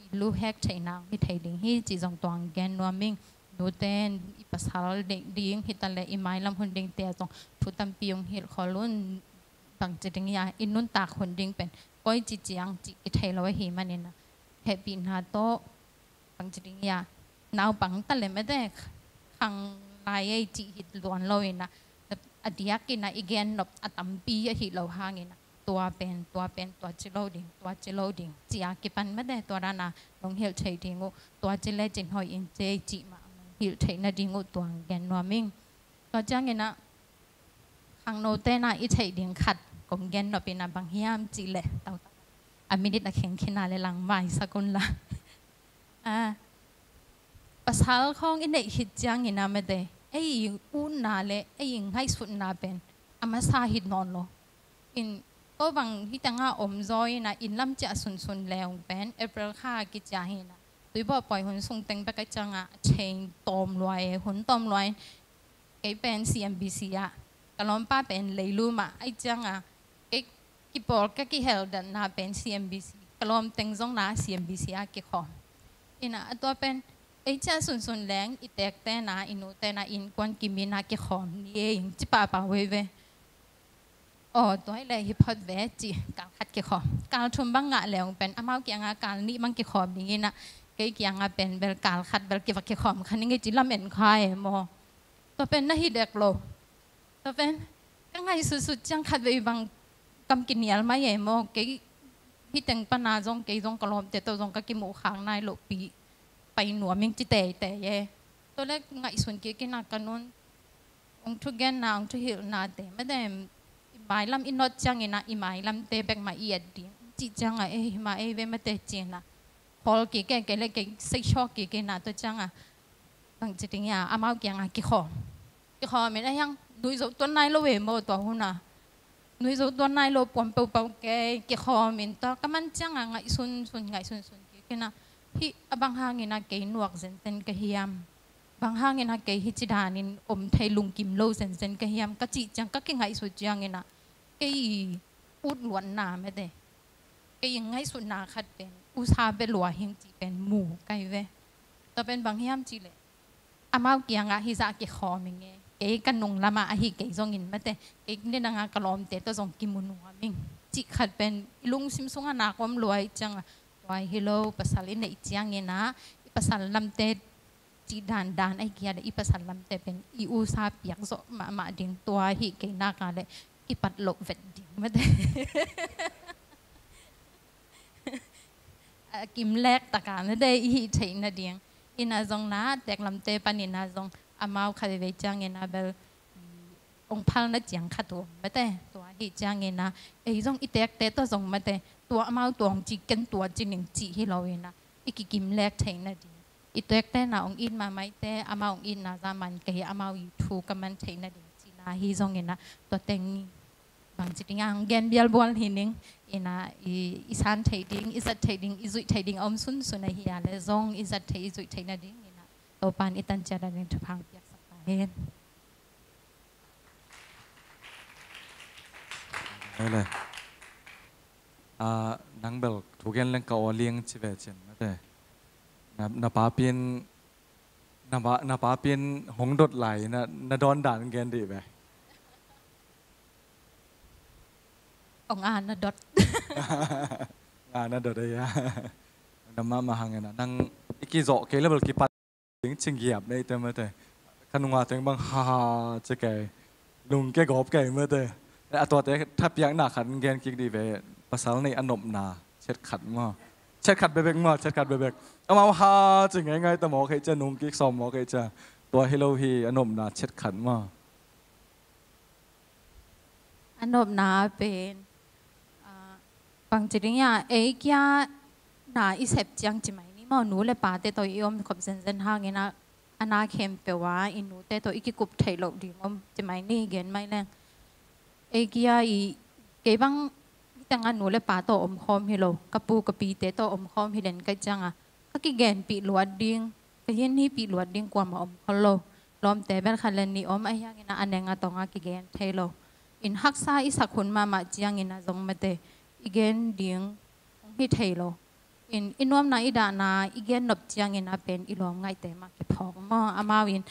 i luhek theihna hi thei ding hi cih zong tua hong gen nuam ing. Nute in i pasal ding hi ta leh i mailam hun dingte ah zong thu tampi hong hilh khol un. Bangci ding hiam, i nuntak hun ding pen koi ci ciang cih kithei lo ahih manin ah, hehpihna tawh, bangci ding hiam, naupang ta leh, mate, khang lai ei cih hi luan lo in ah, a diakin ah i gen nop a tampi ahi lo hangin ah, tua pen, tua pen, tua ci lo ding, tua ci lo ding, ci a kipan, mate, tua dan a nong hilh theih ding uh, tua ci lecin hoih in ci e cih mah nong hilh theih nading uh tua hong gen nuam ing. Tua ciangin ah khangnote in ah i theih ding khat kong gen nop in ah, bang hiam cih leh, tau, a minute a kheng khin a leh lang maisak un la. Ah, pasal khawng i neih khit ciangin ah, mate, ei i utna le ei i ngaihsutna pen a masa hi nawn lo. In, ko bang hih teng ah om zaw in ah, inn lam ciah sunsun leng pen April kha kiciah hi in ah, Tuibuah pawi hun sung teng bek ahih ciang ah a thei tawm lua e, hun tawm lua in, kei pen C M B C ah, ka lawmpa pen Leilu mah ahih ciang ah, kei kipawl ka kiheldatna pen C M B C, ka lawm teng zong la C M B C ah kikhawm. Ina a tua pen ei ciah sunsun leng i tekte na, i nute na, innkuan kimin a kikhawm ni ei, ci pahpah veve. Aw, tua hi leh hi phot ve ci, kal khat kikhawm. Kal thum bang ngah leng pen amau kianga kal nih bang kikhawm ding ina, kei kianga pen bel kal khat bel kiva kikhawm kha ning ei ci lamen kha e maw. Tua pen na hi dek lo. Tua pen ka ngaihsutsut ciang khat vei bang kam kinial mai e maw. Kei hi teng pana zong, kei zong ka lawmte tawh zong ka kimuh khak nai loh pi, pai nuam ing ci teitei e. Tua le ngaihsun kik ina ka nun ong thugenna, ong thuhilhnate mate, i mailam i not ciang ina i mailamte bek mah i et ding. Cih cianga ei hi mah ei ve mate ci ina khawl kik e, kei le kei seisawk kik ina tua cianga bangci ding ia amau kianga kikhawm. Kikhawm in a hiang nui zo tuan nai lo e maw tua huna. Nui zo tuan nai lo puam peuhpeuh kei kikhawm in tua ka man cianga ngaihsunsun, ngaihsunsun kik ina hih a bang hangina kei nuak zenzen ka hiam. Bang hangina kei hih ci danin om thei lungkim lo zenzen ka hiam ka cih ciang ka kingaihsut ciang ina kei i ut luatna mate. Kei i ngaihsutna khat pen usa bia lua hing cih pen mu kai ve. Tua pen bang hiam cih leh amau kiangah hizah kikhawm ing e. Kei ka nung lamah ahi kei zongin mate, kei ni dangah ka lawmte tawh zong kimu nuam ing cih khat pen i lungsim sungah nak om lua ih ciangah tua hi lo, pasal i neih ciangin ah i pasal lamte cih dandan ahi kia le i pasal lamte pen i usa piak zawh mahmah ding tua hi kei nak ah le kipat loh vet ding mate. A kimlek taka mate i hih theih nading. Ina zong na teklamte panina zong amau khat vei ciangina bel ong phalna ciang khat uh mate. Tua hih ciangina ei zong i tekte tawh zong mate tua amau tuang ci ken tua ci ning cih hi lo ina i kikimlek theih nading. I tekte na ong it mahmaite amau ong itna zaman kei amau i thu ka man theih nading cihna hi zongina tua teng bangci ding a hong gen bialbual hi ning. Ina i, i san theih ding, i zat theih ding, i zuih theih ding a om sunsun ahi a le zong i zat theih, i zuih theih nading ina Topan i tan ciat a ding thupha piaksak ta hen. Hele. Ah, nang bel thugen leng ka aw liang ci ve cin mate. Na, na papin na, na papin hong dot lai na, na dawn dan gen dih ve. Ong a na dot. Nga na dot ei a. Na mama hangena nang iki zo ke level kipat ding cing giap nei te mate. Ka nunga teng bang ha ha ci kei. Lung ke gop kei mate. A tua te thapiak na khat gen kik di ve. Pasal nei a nopna chet khat maw. Chet khat bebek maw, chet khat bebek. Amau ha ci ngai ngai ta maw kei cia nung kik sawm maw kei cia. Tua hi lo hi a nopna chet khat maw. A nopna pen bangci ding ia ei kia na i sep ciang ci mai ni maw, nu le pate tawh i om khop zenzen hangin a na khempeuh a i nute tawh i kikup theih loh ding om ci mai ni gen mai leng. Ei kia i kei bang hi tengah nu le pa tawh om khawm hi lo, ka pu ka pite tawh om khawm hi den kai cianga ka kigenpih luat ding, ka hin hipih luat ding kuamah om khol lo. Lawmte bel khat le nih om ahiangin a neng a tongah kigen thei lo. In haksa i sak hun mahmah ciangin a zong mate i gen ding hong hi thei lo. In i nuamna i dahna i gen nop ciangin a pen i lawm ngaihte mah kiphawk maw. Amau in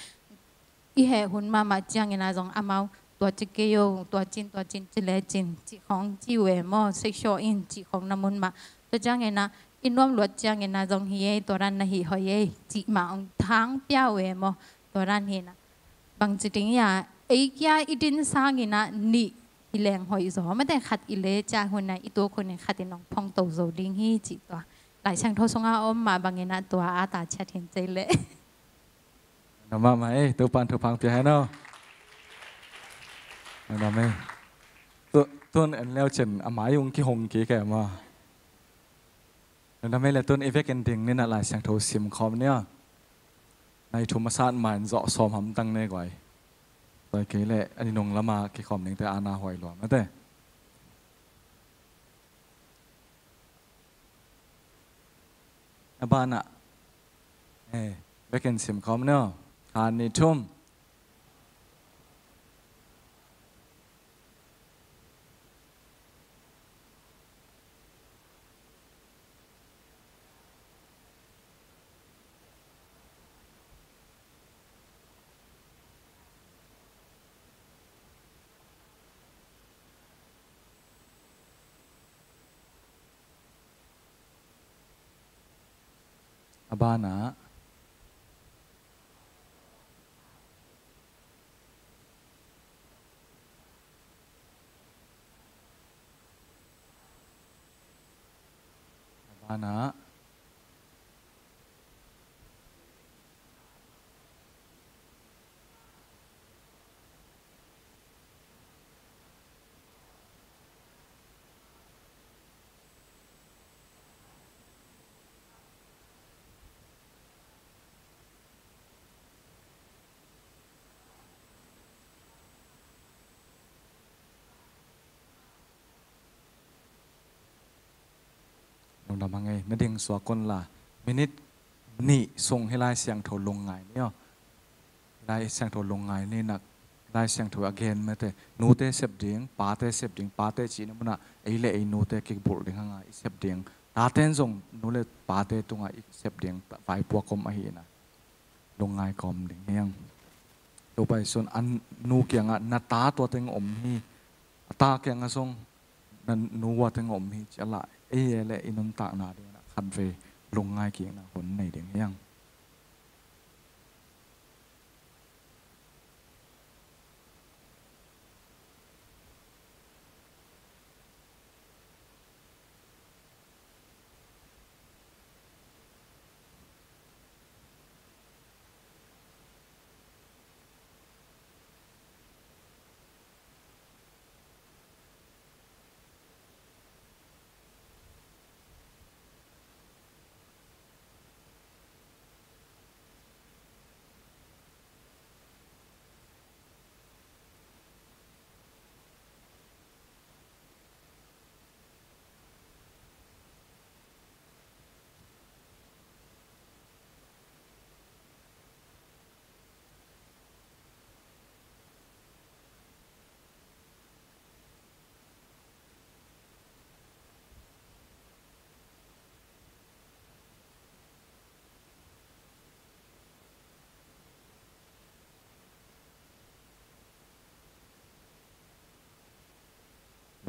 i heh hun mahmah ciangin a zong amau tua ci kei o, tua cin, tua cin ci le cin cih khawng ci uh e maw, seishaw in cih khawng na mun mah. Tua ciangin a i nuam luat ciangin a zong hi ei, tua dan na hih hoih ei cih mah hong thang pia uh e maw. Tua dan hi na bangci ding ia ei kia i din sangin a nih hi leng hoih zaw mate, khat i le cia hun a i tuk hun in khat in hong phongto zo ding hi cih tua Lai Siangtho sungah a om mah bangin a tua a ta ciat hin cei leh. Na mahmah ei, Topan thupha pia hen aw. Na nam ei. Tu, tun en leu cin a mai ung kihong kik e maw. Na nam ei le tun i vekin ding ni na Lai Siangtho sim khawm ni aw. Nai thu masa in ma in zawh sawm hamtang ne guai. Tua kei le a ni nung lama kikhawm dingte a na huai lua mate. A banah eh, vekin sim khawm ni aw. Khan ni thum. A banah, a banah, Lungdam hang ei, na ding suak un la, minit nih sung hih Lai Siangtho lungngai ni aw. Hih Lai Siangtho lungngai ni nak, Lai Siangtho a gen mate, nute sep ding, pate sep ding, pate cihna munah ei le ei nute kibulh ding hanga i sep ding. Tate in zong nu le pate tungah i sep ding vaipuak om ahina, lungngai kawm ding hi hang. Topa Jesuh in a nu kiangah na ta tua teng om hi, a ta kiangah zong na nu ua teng om hi ci a lah, ei le i nuntakna dingin ah khatvei lungngai kikna hun nei ding hi hang.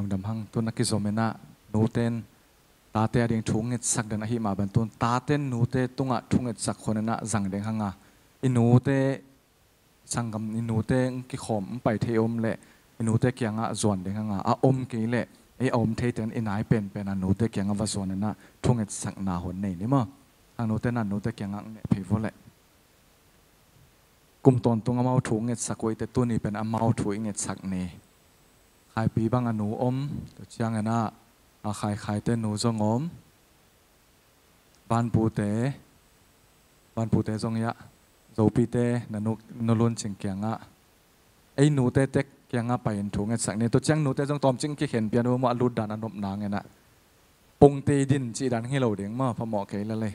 Lungdam hang, tun a kizom in ah, nute in tate ading thu ngetsak den ahih mah bang tun, tate in nute tungah thu ngetsak hun in ah zang ding hanga, i nute, sanggam i nute kikhawm pai thei om leh i nute kiangah zuan ding hanga, a om kei leh ei a om thei teng i nai penpen a nute kiangah va zuan in ah thu ngetsakna hun nei ni maw. Hang nute in ah nute kiangah nget phei vua leh. Kum tawntung amau thu ngetsak uh i te, tuni pen amau thu i ngetsak ni. Khaipi bang a nu om, tua ciangin ah a Khaikhaite nu zong om. Vanpute, Vanpute zong iah, Zopite na nu, nu Lun Cing kiangah, ei nute tek kiangah pai-in thu ngetsak ni. Tua ciang nute zong tawmcik kikhen pian uh maw, a lutdan a nop nangin ah. Pungte din cih dan hi lo ding maw, phamawh kei lel ei.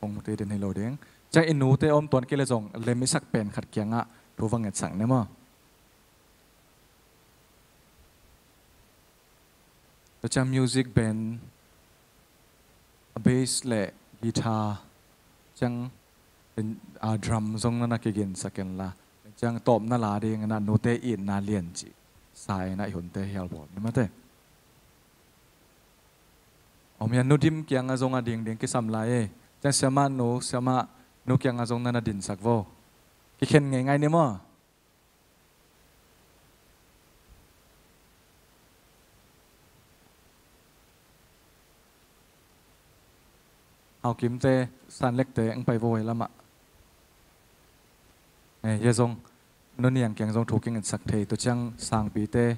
Pungte din hi lo ding. Ciang i nute om tuan kei le zong lem i sak pen khat kiangah thu va ngetsak ni maw. Tua ciang music band, a bass le guitar, ciang, a drum zong na na kiginsak in la. Ciang tawpna la dingin ah nute itna lian cih sa in ah i hunte hial bawl ni mate. Om hian nu dim kiangah zong a dingding kisam lai ei. Ciang siamah nu, siamah nu kiangah zong na na dinsak vo. Kikhen ngeingai ni maw. Haukimte, Sanlekte ang pai vo ei lamah. Eh, hia zong, Nu Niang kiang zong thu kingetsak thei, tua ciang Sangpite.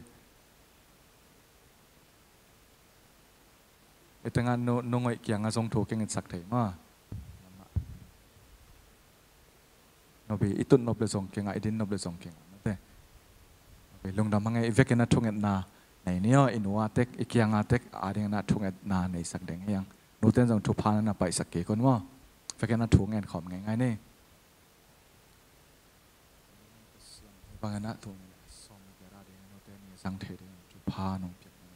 I tengah Nu, Nu Ngoih kiangah zong thu kingetsak thei maw. Nobi, i tut nop le zong kingah, i din nop le zong kingah mate. Nobi, lungdam hang ei, i vekin ah thungetna nei ni aw, i nu a tek, i kiang a tek, a dingin ah thungetna neisak ding hi hang. Nute in zong thupha na na paisak kik un maw. Vekin ah thu ngen khawm ngeingai ni. Bangin ah thu ngen sawm ni kera ding, nute ni zang thei ding thupha nong piak ding.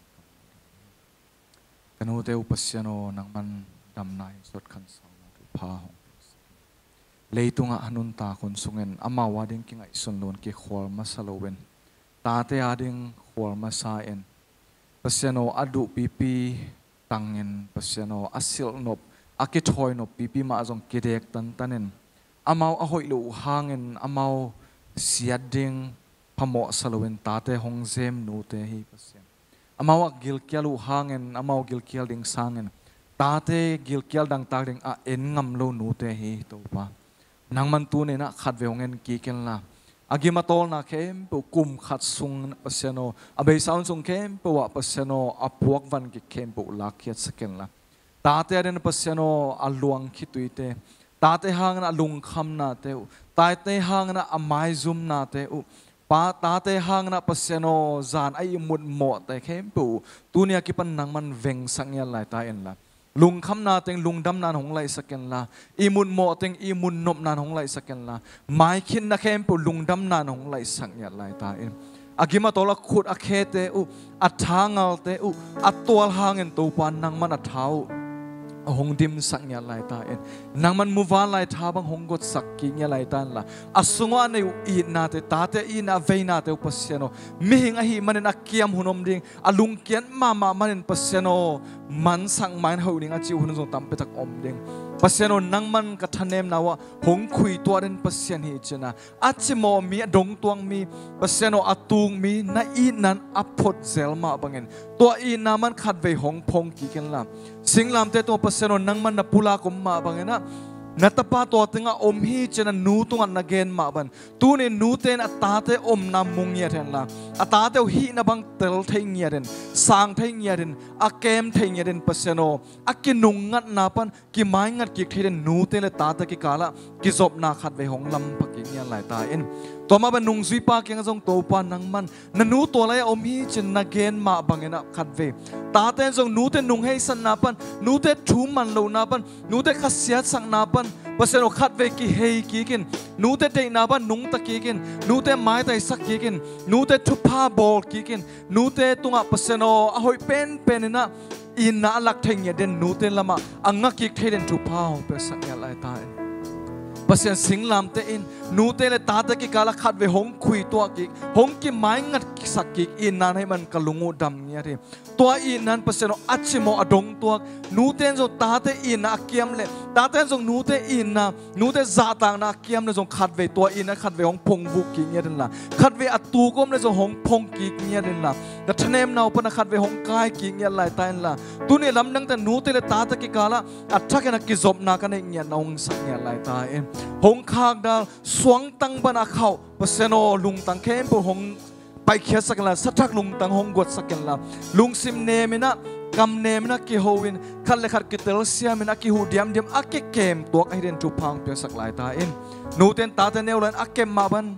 Ka nute uh Pasian aw, nangman damna in sawt khansauna thupha hong pia sak in. Leitungah a nuntak hun sungin amau a ding kingaihsun lun kikhual masa loin, tate a ding khual masa in, Pasian aw, a duhpipi tangin, Pasian aw, a silhnop a kithawi noppipi mah zong kidek tantanin, amau a hoih loh uh hangin amau siat ding phamawhsa loin tate hong zem nute hi Pasian. Amau a gilkial uh hangin amau gilkial ding sangin tate gilkial dangtak ding a en ngam lo nute hi Topa. Nangman tuni-in ah khatvei hong en kik inla, a gim a tawlna khempeuh kum khat sung Pasian aw, a beisa hun sung khempeuh ah Pasian aw, a puak van kik khempeuh lakkhiatsak inla, tate a den Pasian aw, a luang khituite, tate hangin a lungkhamnate uh, tate hangin a maizumnate uh, pa tate hangin a Pasian aw, zan a ihmut mawhte khempeuh uh tuni a kipan nangman vengsak ngiat lai ta inla, lungkhamna teng lungdamna in hong laihsak inla, ihmut mawh teng ihmut nopna in hong laihsak inla, maikhinna khempeuh lungdamna in hong laihsak ngiat lai ta in. A gim a tawl a khut a khete uh, a thangalte uh, a tual hangin Topa nangman a tha uh a hong dimsak ngiat lai ta in. Nangman muvanlai tha bang hong gotsak kik ngiat lai ta inla, a sungah a nei uh itnate, tate itna a veinate uh Pasian aw, mihing ahih manin a kiam hun om ding, a lungkiat mahmah manin Pasian aw, mansak mai-in hoih ding a cih hun zong tampitak om ding. Pasian aw, nangman ka thanemna uh ah hong khuituah den Pasian hi cihna, a cimawh mi, a dongtuak mi, Pasian aw, a tuk mi, na itna in a phot zel mah bangin tua itna man khatvei hong phong kik inla, singlamteh tungah Pasian aw, nangman na pulak om mah bangin ah, na tapa tua tengah om hi cihna nu tungah na gen mah bangin tuni nute in a tate omna mu ngiat henla, a tate uh hihna bang tel thei ngiatin, sang thei ngiatin, a kem thei ngiatin Pasian aw, a kinungngatna pan kimaingat kik thei den nute le tate kikalah kizopna khatvei hong lampha kik ngiat lai ta in. Tua mah bang nungzuipa kiangah zong Topa nangman na nu tua lai-ah om hi cin na gen mah bangin ah khatvei tate in zong nute nungheisatna pan, nute thu man lohna pan, nute khasiatsakna pan Pasian aw khatvei kihei kikin, nute deihna pan nungta kikin, nute maitaisak kikin, nute thupha bawl kikin, nute tungah Pasian aw a hoih penpen in ah itna a lak thei ngiat den nute lamah a nga kik thei den thupha hong piaksak ngiat lai ta in. Pasian singlamteh in nute le tate kikalah khatvei hong khuituah kik, hong kimaingatsak kik itna na hih man ka lung uh dam ngiat hi. Tua itna in Pasian aw a cimawh a dongtuak, nute in zong tate itna a kiam le tate in zong nute itna, nute zahtakna a kiam le zong khatvei tua itna khatvei hong phong vuk kik ngiat inla, khatvei a tuk om le zong hong phong kik ngiat inla, na thanemna uh pan a khatvei hong kai kik ngiat lai ta inla, tuni lamdangte nute le tate kikalah a thakin a kizopna ka neih ngiatna hong sak ngiat lai ta in. Hong khakdal suangtang pan a khauh Pasian aw lungtang khempeuh hong paikhiatsak inla, sathak lungtang hong guatsak inla, lungsim nem in ah, kam nem in ah kiho in, khat le khat kitelsiam in a kihuh diamdiam a kikem tuak ahi den thupha hong piaksak lai ta in. Nute in tate neu lai in a kem mah ban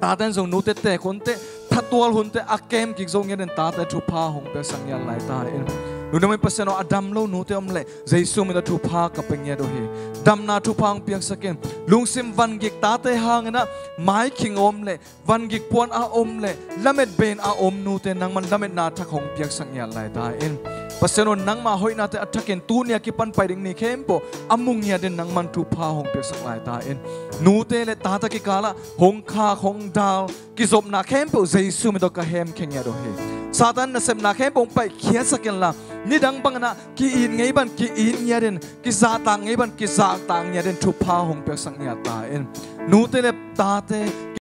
tate in zong nute teek hunte, thatual hunte a kem kik zo ngiat den tate thupha hong piaksak ngiat lai ta in. Nute mah in Pasian aw a dam lo nute om leh Jesu min tawh thupha ka pia ngiat uh hi. Damna thupha hong piaksak in. Lungsim vangik tate hangin ah maikhing om leh vangik puan a om le lamet bein a om nute nangman lametna thak hong piaksak ngiat lai ta in. Pasian aw nangma hoihnate a thakin tuni a kipan pai ding ni khempeuh a mu ngiat den nangman thupha hong piaksak lai ta in. Nute le tate kikalah hong khak hong dal kizopna khempeuh Jesu min tawh ka hemkhia ngiat uh hi. Satan nasepna khempeuh hong paikhiatsak inla, nidang bangin ah ki-it ngei ban ki-it ngiat in, kizahtak ngei ban kizahtak ngiat in thupha hong piaksak ngiat ta in. Nute le tate